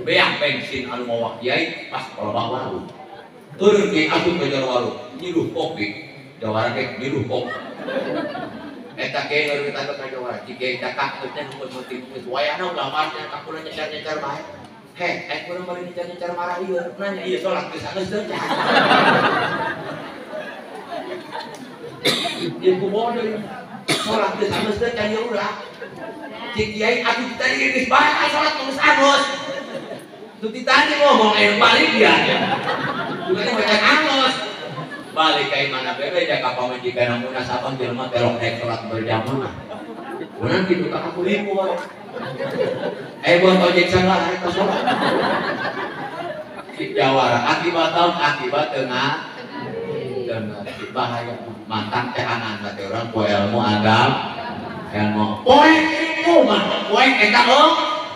Beak bensin anu mawa kiai pas kolobah warung. Turun kiai asup ke jero warung, nyiluh kopi. Jawara ge nyiluh kopi. Eta kiai ngaruwitan ka jawara, cik kiai cakak teh geus penting geus wayahna ulah marah ka kula nyecar-nyecar bae. Heh, eh kula bari nyecar-nyecar marah ieu. Nanya ieu salat geus geus teu. Ieu kumaha deui? Salat geus geus teu can ieu ulah. Cik kiai atuh tadi geus bae salat geus angus. Tuh tadi ngomong balik dia. Bukan macam angus. Balik kayak mana bebe jaga pamajikan munasabah jelema terok naik sholat berjamaah. Urang kitu ka aku libur. Buat ojek salah eta sholat. Si jawara akibat tahun akibat tengah tengah bahaya mantan teh anak teh urang poe ilmu agama ilmu poe ilmu mah poe eta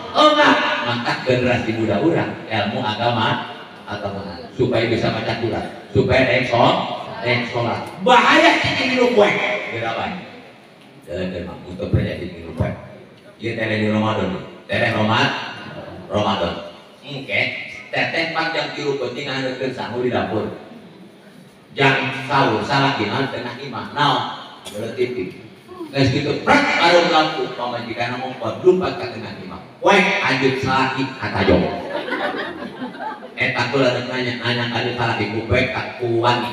enggak mantap generasi muda urang ilmu agama atau supaya bisa baca Quran supaya naik sholat bahaya cicing minum poe gerawan jalan memang untuk percaya cicing minum poe ieu teh di Ramadan teh Ramadan engke teteh panjang tilu penting nganeutkeun sangu di dapur jang sahur salah gimana tengah imah naon deuleu TV geus kitu prak baru lampu pamajikan ngomong lupa ka tengah imah poe anjeun salaki kata jawab eta kula rek nanya nanya ka salaki ku poe ka ku wani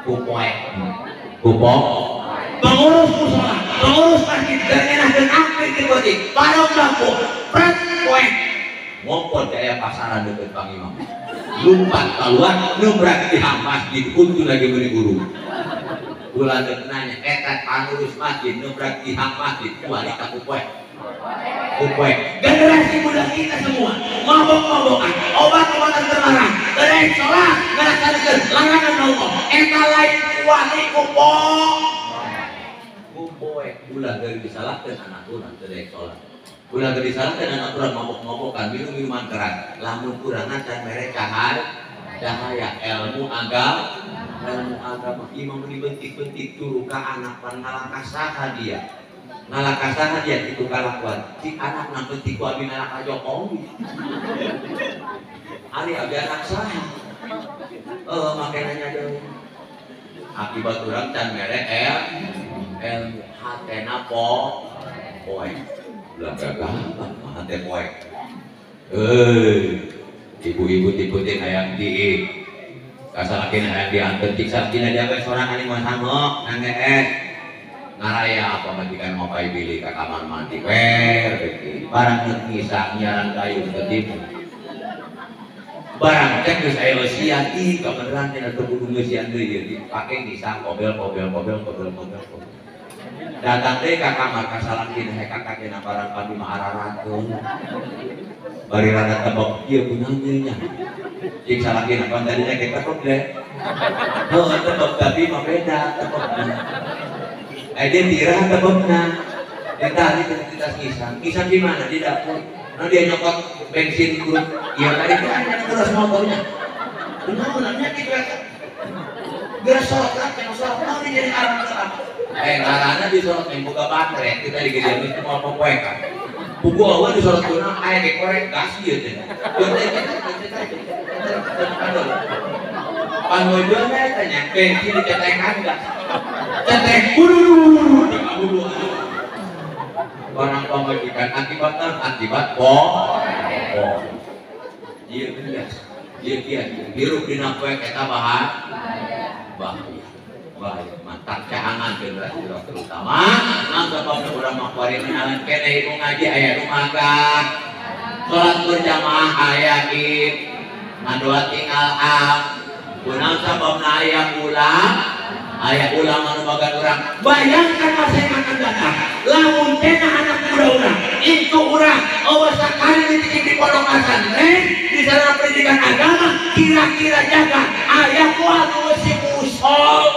ku poe ku pengurus musala pengurus masjid ngeunahkeun apik ti beutik bareng lampu prak poe ngompol daya pasaran deukeut pangimam lumpat keluar nubrak di masjid kuntu lagi beri guru kula rek nanya eta pangurus masjid nubrak di masjid kuali ka ku poe kupoe. Generasi muda kita semua mabok-mabokan, obat-obatan terlarang, terek sholat, ngelaksanakeun larangan Allah, eta lain kuali kupo. Kupoe ulah dari disalahkeun anak urang terek sholat. Ulah dari disalahkeun anak urang mabok-mabokan, minum minuman keras. Lamun urang can mere cahaya ilmu agama, ilmu agama imam dibentik-bentik turu ka anak pan ngalangkah saha dia. Ngalaka saha dia kitu kalakuan. Cik anak na penting ku abi ngalaka Jokowi. Ari abi anak saha. Make nanya deui. Akibat urang can mere ilmu hatena poe. Ulah gagah hate poe. Ibu-ibu tikutin hayang diik. Kasalakina hayang dianteur cik salakina dia we sorangan mah sangok nangees. Ngaraya apa majikan ngopai bilih ka kamar mandi wer barang ngisang nyaran kayu ketipu Barang cek geus aya eusian ih kabeneran cenah teu kudu ngeusian deui ieu dipake ngisang kobel kobel kobel kobel kobel. Datang teh ka kamar ka salakina hek kakena barang padu mah ararakeun. Bari rada tebok ieu kunaon ieu nya. Jeung salakina pan tadi teh tebok deh. Heuh tebok tapi mah beda tebokna. Dia tirah tebokna. Ditali kita ngisang. Ngisang di mana? Di dapur. Nah dia nyokot bensin grup. Iya tadi kan terus motornya. Kunaon nya kitu eta. Geus sorot kan sorot naon jadi arang-arang. Ngarana disorot yang boga baterai kita digedean itu mau popoe kan. Buku awal disorot kunaon aya ge korek gas ieu teh. Pangojeuna eta nya bensin dicetekan gas. Cetek kudu di orang pemajikan akibat akibat po. Ieu bias. Ieu kieu hirup dina poe eta bahaya. Bahaya. Mantap caangan generasi terutama nang sababna urang mah kuari meunangan keneh ibu ngaji aya nu magang. Salat berjamaah aya ib. Ngadoa tinggal am. Kunaon sababna aya ulang? Aya ulama nu bagan urang. Bayangkan masa yang akan datang. Lamun cenah anak muda urang, itu urang eueuh sakali dididik di pondok pesantren, di sarana pendidikan agama, kira-kira jaga aya moal nu si musol.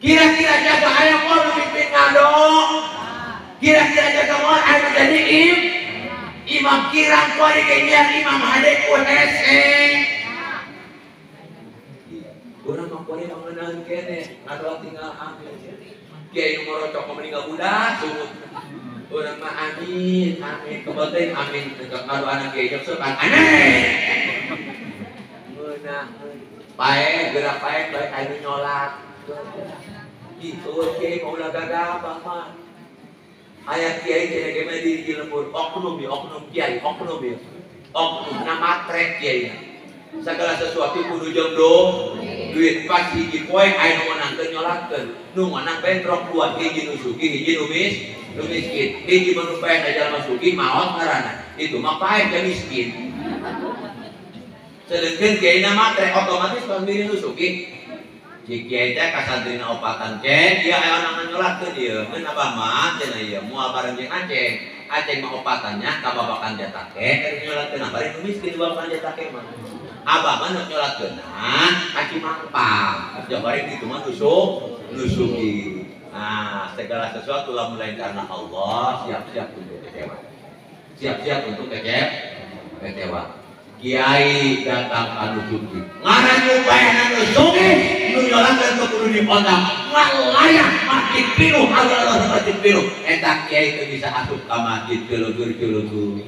Kira-kira jaga aya moal nu mimpin ngado. Kira-kira jaga moal anu jadi imam kirang kuari kenyan imam hade ku hese. Urang mah kuari mangeunaan keneh, ngadoa tinggal amin. Kiai nu morocok meninggal budak sungut. Urang mah amin, amin kebeting amin ngadoa anak kiai sok kan aneh. Ngeunaheun. Pae gerak pae bae anu nyolat. Gitu kiai mah ulah gagabah mah. Aya kiai cenah ge mah di lembur oknum ya, oknum kiai, oknum ya. Oknum na matre kiai. Segala sesuatu kudu jeung duit pas hiji poe aya nu meunang teu nyolatkeun. Nu meunang bentrok dua, hiji nu sugih, hiji nu miskin. Hiji mah nu paeh da jalma sugih maot ngaranna. Itu mah paeh teh miskin. Sedengkeun kiai na matre otomatis pamilih nu sugih. Si kiai teh ka santrina opatan ceng, ieu aya onangan nyolatkeun ieu. Ngeun abah mah cenah ieu moal bareng jeung Aceng. Aceng mah opatannya ka babakan jatake, keur nyolatkeun bari nu miskin babakan jatake mah. Abah mah nu nyolatkeun kaki mangpang. Jabari kitu mah nu sugih. Nah, segala sesuatu lamun lain karena Allah, siap-siap untuk kecewa. Siap-siap untuk kecewa. Kiai datang anu sugih. Ngaran nu paeh anu sugih, nu nyolatkeun teu kudu dipotong. Ngalayak masjid pinuh, Allah masjid pinuh. Eta kiai teu bisa asup ka masjid culugur-culugur.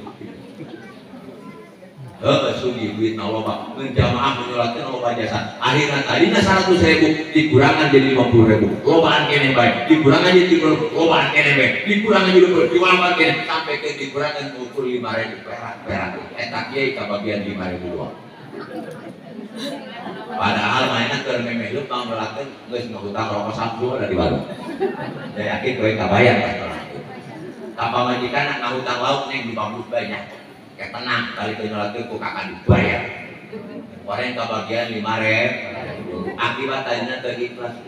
Heuh sugih duit na loba, mun jamaah nyolatkeun loba jasa. Akhirna tadina 100.000 dikurangan jadi 50.000. Lobaan keneh bae, dikurangan jadi 30, lobaan keneh bae, dikurangan jadi 20, dikurangan keneh sampai ke dikurangan ukur 5.000 perak-perak. Eta kiai kabagian 5.000 doang. Padahal mainan keur memeh leumpang nyolakeun geus ngahutang rokok samsu ada di warung. Da yakin kowe kabayar pas nyolakeun. Ka pamajikan ngahutang lauk neng dibambus banyak. Kayak tenang, balik ke nyolatkeun ku kakak dibayar. Orang kebagian 5.000. Akibat tadinya teu ikhlas.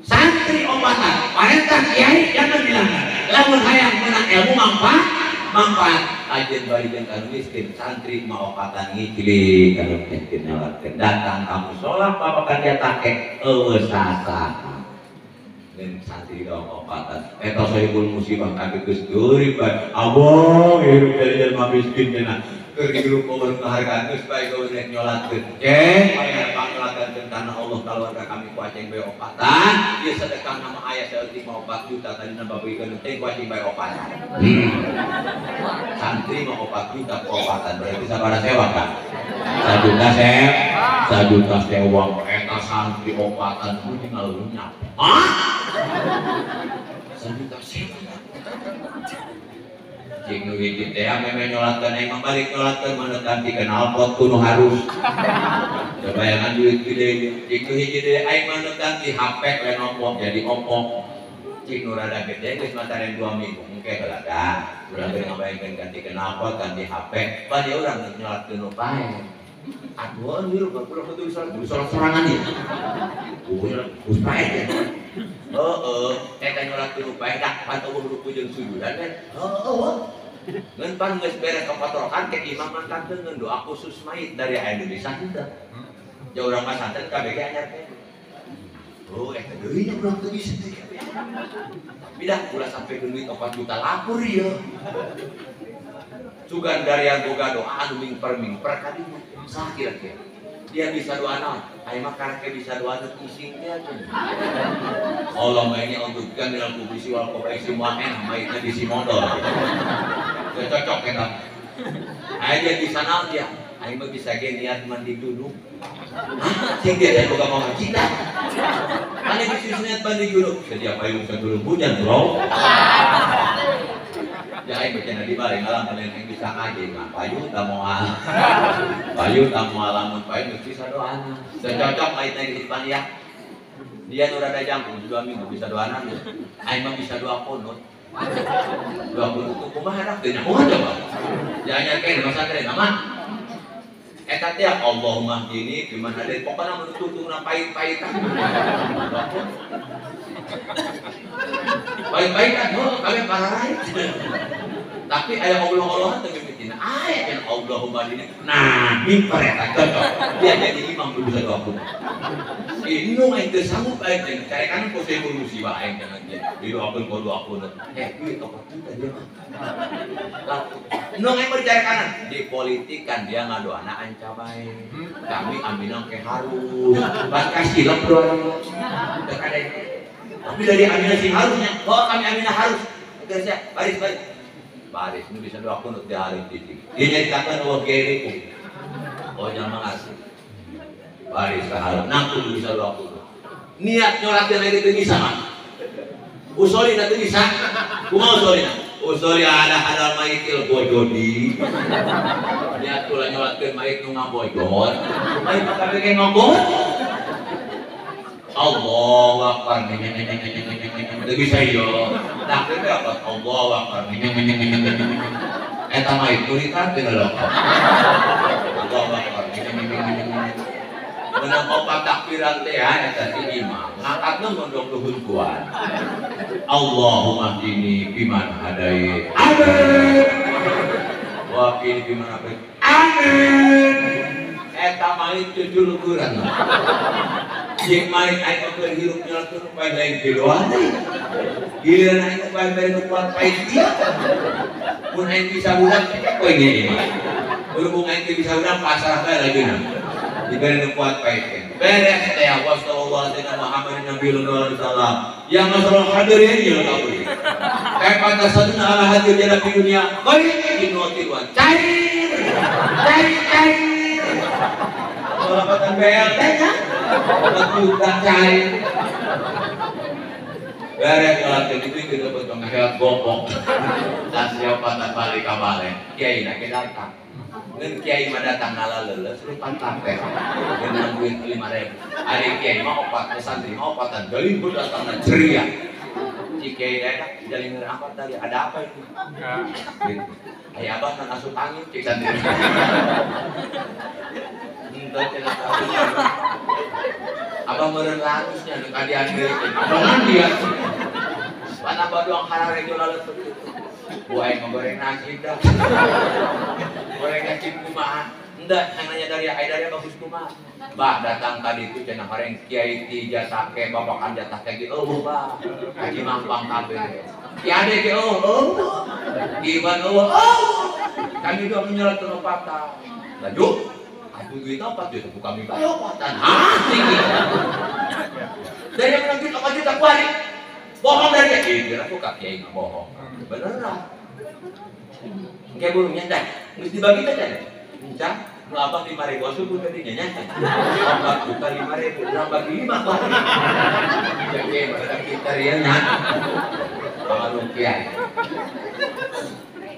Santri obatan, parentah kiai jangan dilanggar. Lamun hayang menang ilmu manfaat, manfaat. Ajeun bari jeung kanu miskin, santri mah opatan ngiclik kanu miskin nyolatkeun. Datang ka mushola babakan jatake eueuh sasaha. Santri gawang opatan eta sohibul musibah kabeh geus geuring bae abong hirup jadi jelema miskin cenah keur hirup eueuh kahargaan geus bae gawe rek nyolatkeun ceng paeh pangnyolakeun kana Allah kaluarga kami ku aceng bae opatan ieu sedekah nama aya saeutik mah 4 juta tadina babagikeun teh ku aceng bae opatan. Santri mah 4 juta ku opatan berarti sabaraha sewa kan 1 juta sewa 1 juta sewa eta santri opatan ku tinggal lenyap. Hah? 1 juta sewa. Cing nu hiji teh meme nyolatkeun emang balik nyolatkeun menekan ti knalpot ku nu harus. Bayangan duit gede. Cing nu hiji deui aing mah nekan ti HP Lenovo jadi Oppo. Cik nu rada gede geus mataren 2 minggu engke heula da. Urang teh ngabayangkeun ganti knalpot, ganti HP, pan ieu urang nyolatkeun nu pae. Atuh hirup ulah kudu salat sorangan ieu. Geus pae teh. Heeh, eta nyolatkeun nu pae da pan eueuh ruku jeung sujudan teh. Heeh. Ngan pan geus beres kapatrokan ke imam mangkakeun ngan doa khusus mayit dari Indonesia henteu. Ja urang mah santet kabeh ge anyar teh. Oh, eta deui nya urang teu bisa teh. Tapi dah ulah sampai ke duit 4 juta lapor ieu. Sugan darian boga doa anu mingper-mingper kadinya. Sah kira-kira. Dia bisa doa naon? Aya mah karek bisa doa nu pusing teh atuh. Allah mah ini untuk kan dalam kubisi wal kobaisi muahen maitna bisi modal. Teu cocok eta. Aya dia bisa naon dia? Aing mah bisa ge niat mandi junub. Hah? Sing dia boga pamajikan. Mana bisa niat mandi junub? Sedia payung sebelum hujan, bro. Ya aing baca di balik ngalam aing bisa ngaji mah payung ta moal. Payung ta moal lamun payung geus bisa doana. Cocok aing teh di depan ya. Dia nu rada jangkung 2 minggu bisa doana. Aing mah bisa doa kunut. Doa kunut kumaha dah teu nyaho coba. Ya anyar ke masa teh nama. Eta teh Allahumma hdini biman hadait pokona mun tutungna pahit-pahitan. Pahit-pahitan heuh kabeh pararai. Tapi aya Allah-Allahan teu mimitina. Aya kan Allahumma hdini. Nah, mimper eta cocok. Dia jadi imam kudu bisa doa kunut. Indung aing teu sanggup aing teh carekan ku evolusi bae aing teh nanti. Didoakeun ku doa kunut. Duit 4 juta dia mah. Indung aing mah dicarekanan. Di politik kan dia ngadoana anca bae. Kami aminang ke harus. Bahkan silep doa. Teu kada. Tapi dari aminah sing harusnya. Oh, kami aminah harus. Geus ya, baris baris. Baris ini bisa doa kunut di hari titik. Dia nyaritakeun eueuh kiai ripuh. Oh, jangan ngasih. Baris harus nangtung bisa doa kunut. Niat nyolatkeun lagi teu bisa mah. Usoli teu bisa. Kumaha usolina? Usoli ada hadal maitil bojodi. Niat kula nyolatkeun mait nu ngabojot. Mait mah kabeh ge ngobot. Allahu Akbar. Teu bisa ieu. Takbir teh apa? Allahu Akbar. Eta mah itu teh lho. Allahu Akbar. Menang opat takbiran teh eta si imam. Ngangkatna mondok luhur kuat. Allahumma hdini biman hadait. Amin. Wa qini biman afait. Amin. Eta mah itu julukuran. Jeung main aing keur hirup nyolatkeun pae lain kiloan deui. Giliran aing pae bere nu kuat pae dia. Mun aing bisa hudang cek we ge mah. Berhubung aing teu bisa hudang pasrah bae lajuna. Dibere nu kuat pae teh. Beres teh wa sallallahu alaihi Muhammadin nabiyul alaihi wasallam. Yang masalah hadirin ya kabeh. Kayak pantasan ala hadir di dunia. Baik dinotirwan. Cair. Cair cair. Solawatan BLT nya. 4 juta cair. Beres sholat itu kita betul ngehelat gopong. Dan siapa tak balik kabale. Kiai nak datang. Ngan kiai mah datang ngala leuleus rupan teh. Ngan duit 5.000. Ari kiai mah opat, santri mah opatan. Jalin datang ceria. Si kiai daerah jalin apa tadi? Ada apa itu? Gitu. Ayah abah kan asup angin cik santri. Entah cenah abah meureun latusnya nu kadian deui. Abah dia. Pan abah doang hararejo laleut kitu. Bu aing ngegoreng nasi dah. Goreng nasi kumaha? Enggak, yang nanya dari Aidarnya bagus kumaha. Bah datang tadi itu cenah horeng kiai ti jatah ke babakan jatah ke gitu. Oh bah. Haji Mampang kabeh. Ki ade ge oh oh. Iwan oh oh. Kami dua menyolatkeun opatan. Laju aku duit 4 juta, bukan kami bayar opatan. Hah, tinggi. Dari yang menang duit 4 juta kuari. Bohong dari dia. Ih, kira aku kak kiai nggak bohong. Beneran. Kayak burungnya dah. Mesti dibagi teh kan? Encah, nu abah 5.000 asup pun tadi nya. 4 juta 5.000, urang bagi 5 kuari. Ya kiai mah pintar ya nya. Pangaruh kiai.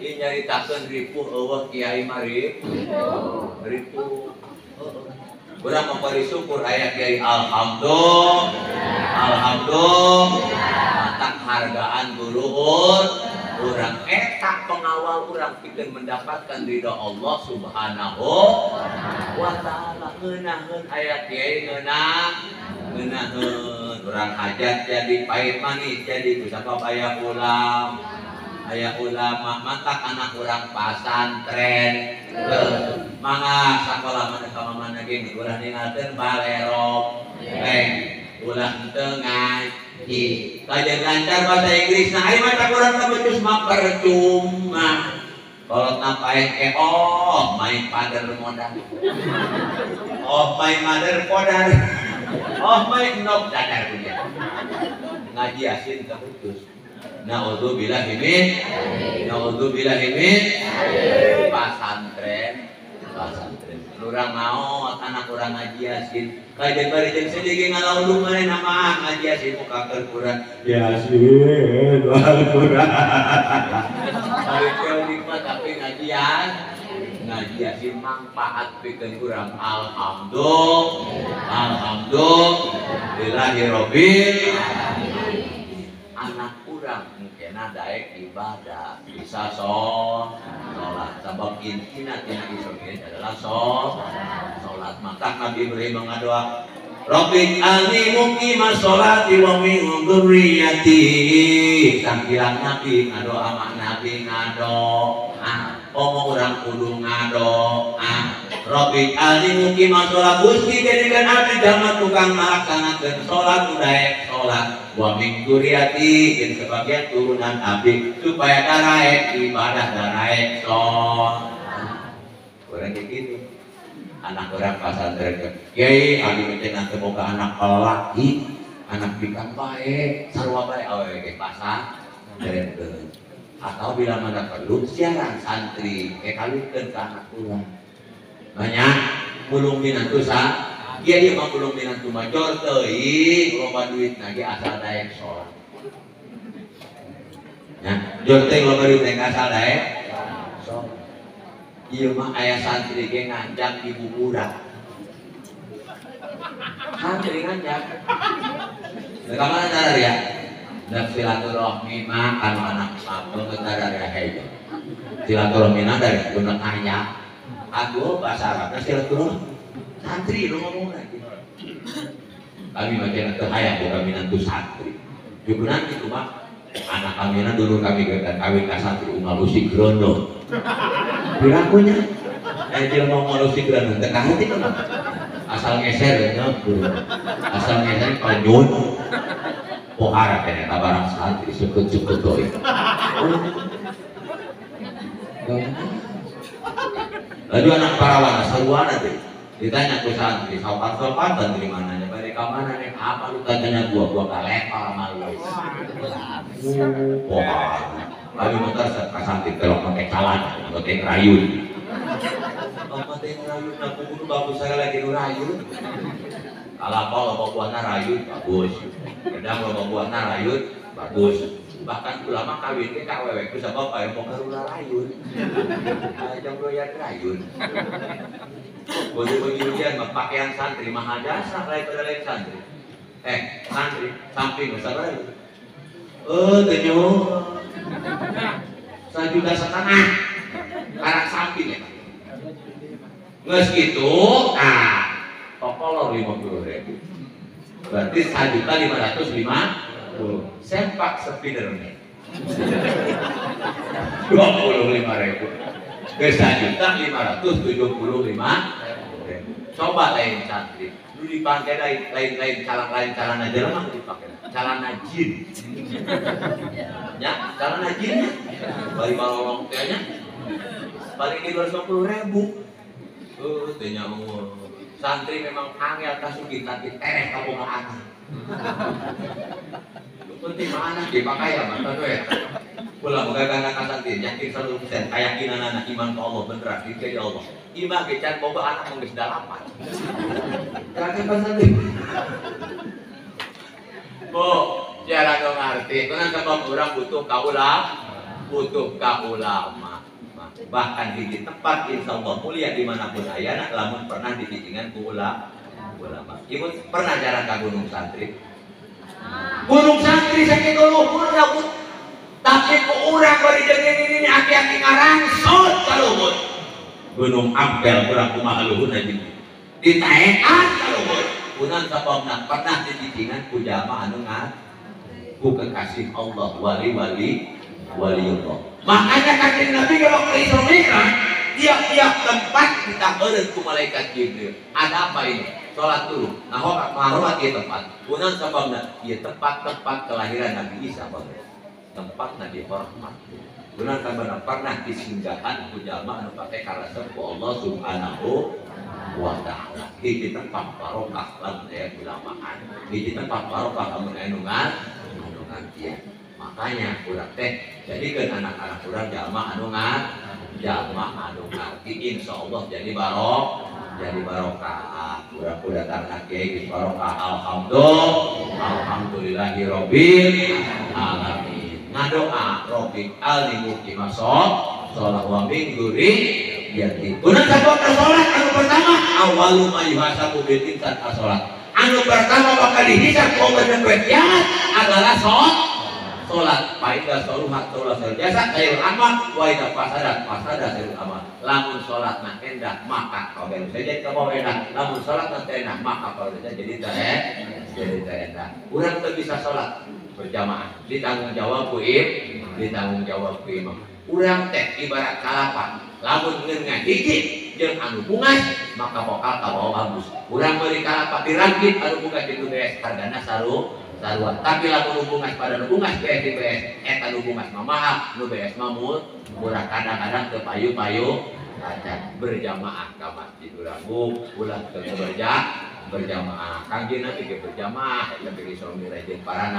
Ieu nyaritakeun ripuh eueuh kiai mah ripuh. Ripuh. Urang memberi syukur aya kiai alhamdulillah. Alhamdulillah. Matak hargaan guru urang eta pengawal urang pikeun mendapatkan ridha Allah Subhanahu wa taala. Ngeunaheun aya kiai ngeunaheun urang hajat jadi pahit manis jadi kusabab aya ulama. Aya ulama matak anak urang pasantren. Mangga sakola mana ka mana ge ulah ningalkeun balerok. Ulah henteu ngaji. Kajian lancar bahasa Inggris nah ari mah urang teh becus mah percuma. Kolotna paeh ke oh my father modal. Oh my mother podar. Oh my nok dadar punya. Ngaji asin teu putus. Naudzubillah min. Naudzubillah min. Pasantren. Pasantren. Urang maot anak urang ngaji yasin. Kajian bari jeung sedih ge ngalaudung manehna mah ngaji yasin muka keur Quran. Yasin wal Quran. Bari teu nikmat tapi ngaji yasin manfaat pikeun urang. Alhamdulillah. Alhamdulillahi rabbil alamin. Anak urang mungkin daek ibadah bisa sholat sabab intina tina Isra adalah sholat. Maka Nabi Ibrahim mengadoa Rabbi ij'alni muqimas sholati wa min dzurriyyati. Sangkilang Nabi ngadoa mak Nabi ngadoa omong urang kudu ngadoa Rabbi ij'alni muqimas sholat Gusti jadikan abdi jalma tukang ngalaksanakeun sholat daek sholat wa min dzurriyyati jeung sebagian turunan abdi supaya daraek ibadah daraek sholat. Urang kitu anak orang pasantren kiai abdi mah cenah teu boga anak laki anak bikang bae sarua bae awewe ge pasantren atau bila mana perlu siaran santri kawinkeun ka anak urang banyak mulung minantu sa kiai mah mulung minantu mah jor teuing loba duitna ge asal daek sholat nya jor teuing loba duitna ge asal daek sholat. Ieu mah aya santri ge nganjang di buburan. Santri nganjang. Ka mana darar ya? Dak silaturahmi mah kanu anak sabeungeut darar ya hejo. Silaturahmi na dari guna aya. Aduh bahasa Arabna silaturahmi. Santri lu ngomong lagi. Kami mah cenah teu hayang boga minantu santri. Jukunan kitu mah anak kami na dulur kami ge kawin ka santri unggal usik grondo. Pirakunya jelema manusia geura teu kahati mah asal ngeser nya asal ngeser panyun pohara teh eta barang santri seukeut-seukeut deui. Laju anak parawan saruana teh ditanya ku santri sopan-sopan dari mananya bari ka mana nih apa lu tanya gua kalempar sama lu. Pohara lalu motor santri telok pakai calana, pakai rayun. Pakai rayun, aku kudu bagus saya lagi rayun. Kalau loba buahna rayun bagus, gedang loba buahna rayun bagus. Bahkan ulama kawin ge ka awewe ku sabab aya boga rayun. Aya jang doyan rayun. Baju-baju mah pakaian santri mahal jasa lain pada lain santri. Santri samping geus rayun. Teu nyo. 1,5 juta karak samping ya. Nges gitu, nah tokolor 50.000. Berarti 1.550.000. Sempak Spiderman 25.000. Ke 1.575.000. Coba lain santri. Lu dipakai lain lain calana jelema dipakai. Calana jin. Ya, calana jin. Bari balolong teh nya. Paling 250.000. Teh nya santri memang angel kasugih tapi tereh kaboga anak. Penting mah anak dipakai ya mah we. Ulah boga kana ka santri yakin 100% keyakinan anak iman ka Allah bener di Allah. Imah ge can boga anak mah geus 8. Kakek santri. Bu, jarang nu ngarti. Kunaon sabab urang butuh ka ulama, butuh ka ulama. Bahkan hiji tempat insya Allah mulia dimanapun ayana lamun pernah dicicingan ku ulama. Ibu pernah jarang ke Gunung Santri? Gunung Santri saking luhurna bu. Tapi ku urang bari jeung ini aki-aki ngarangsut ka luhur. Gunung Ampel urang kumaha luhurna jeung ditaekan ka luhur. Kunaon sababna pernah dicicingan ku jalma anu ku kekasih Allah, wali-wali waliullah. Makanya kanjeng Nabi kalau ke Isra Mi'raj, tiap-tiap tempat ditangeureun ku malaikat Jibril. Ada apa ini? Salat dulu. Nah, mahrumat ieu tempat. Kunaon sababna? Ieu tempat-tempat kelahiran Nabi Isa baheula. Tempat Nabi hormat. Kunaon sababna pernah disinggahan ku jalma anu pake karesep ku Allah Subhanahu wa ta'ala. Hiji tempat barokah lamun aya ulamaan. Hiji tempat barokah lamun aya nu ngartian. Makanya urang teh jadikeun anak-anak urang jalma anu ngarti, insyaallah jadi barokah. Urang kuda tanah kiai geus barokah, alhamdulillah, alhamdulillahirabbil alamin. Ngadoa robbi alni muqima sholat wa min dzurriyyati. Kunaon sababna salat anu pertama awalu ma yuhasabu bil insan as-salat. Anu pertama bakal dihisab ku Allah dan kiamat adalah salat. Faida saluhat salat jasa khairul amal wa idza fasadat fasada khairul amal. Lamun salatna endah maka kabeh jadi kabawa endah. Lamun salatna teu endah maka kabeh jadi teu endah. Urang teu bisa salat berjamaah ditanggung jawab ku ditanggung jawab ku imam. Urang teh ibarat kalapa, lamun ngeun ngahiji jeung anu bungas maka bakal kabawa bagus. Urang meuli kalapa dirangkit anu bungas jeung bees hargana sarua. Tapi lamun nu bungas pada nu bungas bees di bees eta nu bungas mah mahal, nu bees mah murah. Kadang-kadang teu payu-payu acan berjamaah ka masjid urang ulah teu berjamaah. Kangjeng Nabi ge berjamaah tapi Isra Mi'raj jeung para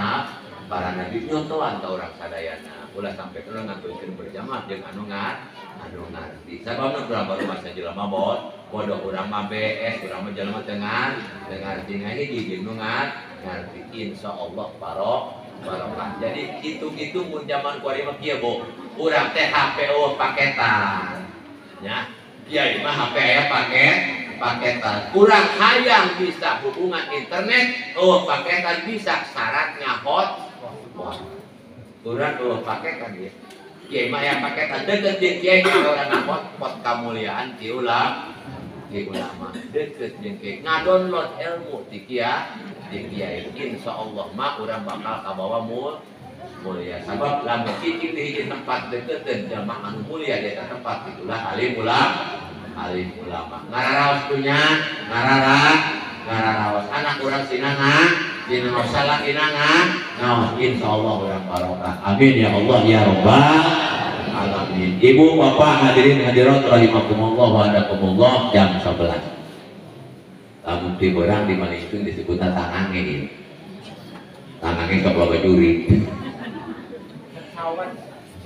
nabi nyontohan ka urang sadayana. Ulah sampai kana ngantunkeun berjamaah jeung anu ngarti. Sababna urang baru masa jelema bodoh urang mah bees, urang mah jelema teu ngarti ngahiji jeung nu ngarti. Insyaallah barokah. Jadi kitu-kitu mun jaman kuari mah kieu Bu. Urang teh HP eueuh paketan. Nya, kiai mah HP aya paketan. Urang hayang bisa hubungan internet eueuh paketan bisa syaratnya hotspot. Urang eueuh paketan ieu. Kiai mah aya paketan deukeut jeung kiai urang hotspot kamuliaan ti ulama. Deukeut jeung kiai ngadownload ilmu ti kiai. Insyaallah mah urang bakal kabawa mulia. Sabab lamun cicing di hiji tempat deukeutkeun jalma anu mulia di eta tempat itulah alim ulama. Ngararaos punya ngararaos anak urang sinanga dina salah inanga ngaos, insyaallah urang barokah. Amin ya Allah ya rabbal alamin. Ibu bapak hadirin hadirat rahimakumullah wa hadakumullah, jam 11. Lamun ti beurang di Malingping disebutna tangange ieu. Tangange sok loba juri.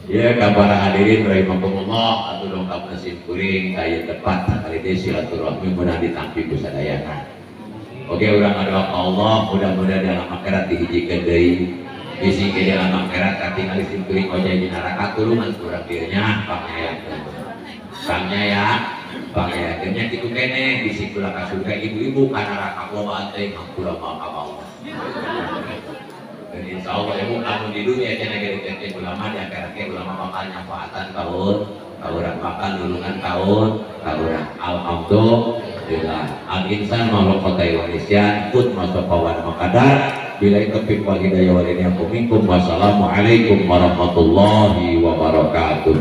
Ya ka para hadirin rahimakumullah, atuh dongkap sim kuring ka ieu tepat sakali deui silaturahmi mudah ditampi ku sadayana. Oke, urang ngadoa ka Allah mudah-mudahan dalam akhirat dihijikeun deui. Bisi ke dalam akhirat katingali sim kuring ojay di neraka tulungan kurang dirinya pangayakeun. Pangayakeunnya kitu keneh bisi kula ka surga ibu-ibu ka neraka loba teh hampura mah ka Allah. Dan insyaallah ibu anu di dunia cenah ge ditekeun ulama di akhirat ge ulama bakal nyafaatan ka urang bakal nulungan ka urang. Alhamdulillah. Al insan makhluk khotai wa nisyan kut masofa wa makadar bila taufiq wal hidayah wal inayah minkum. Wassalamualaikum warahmatullahi wabarakatuh.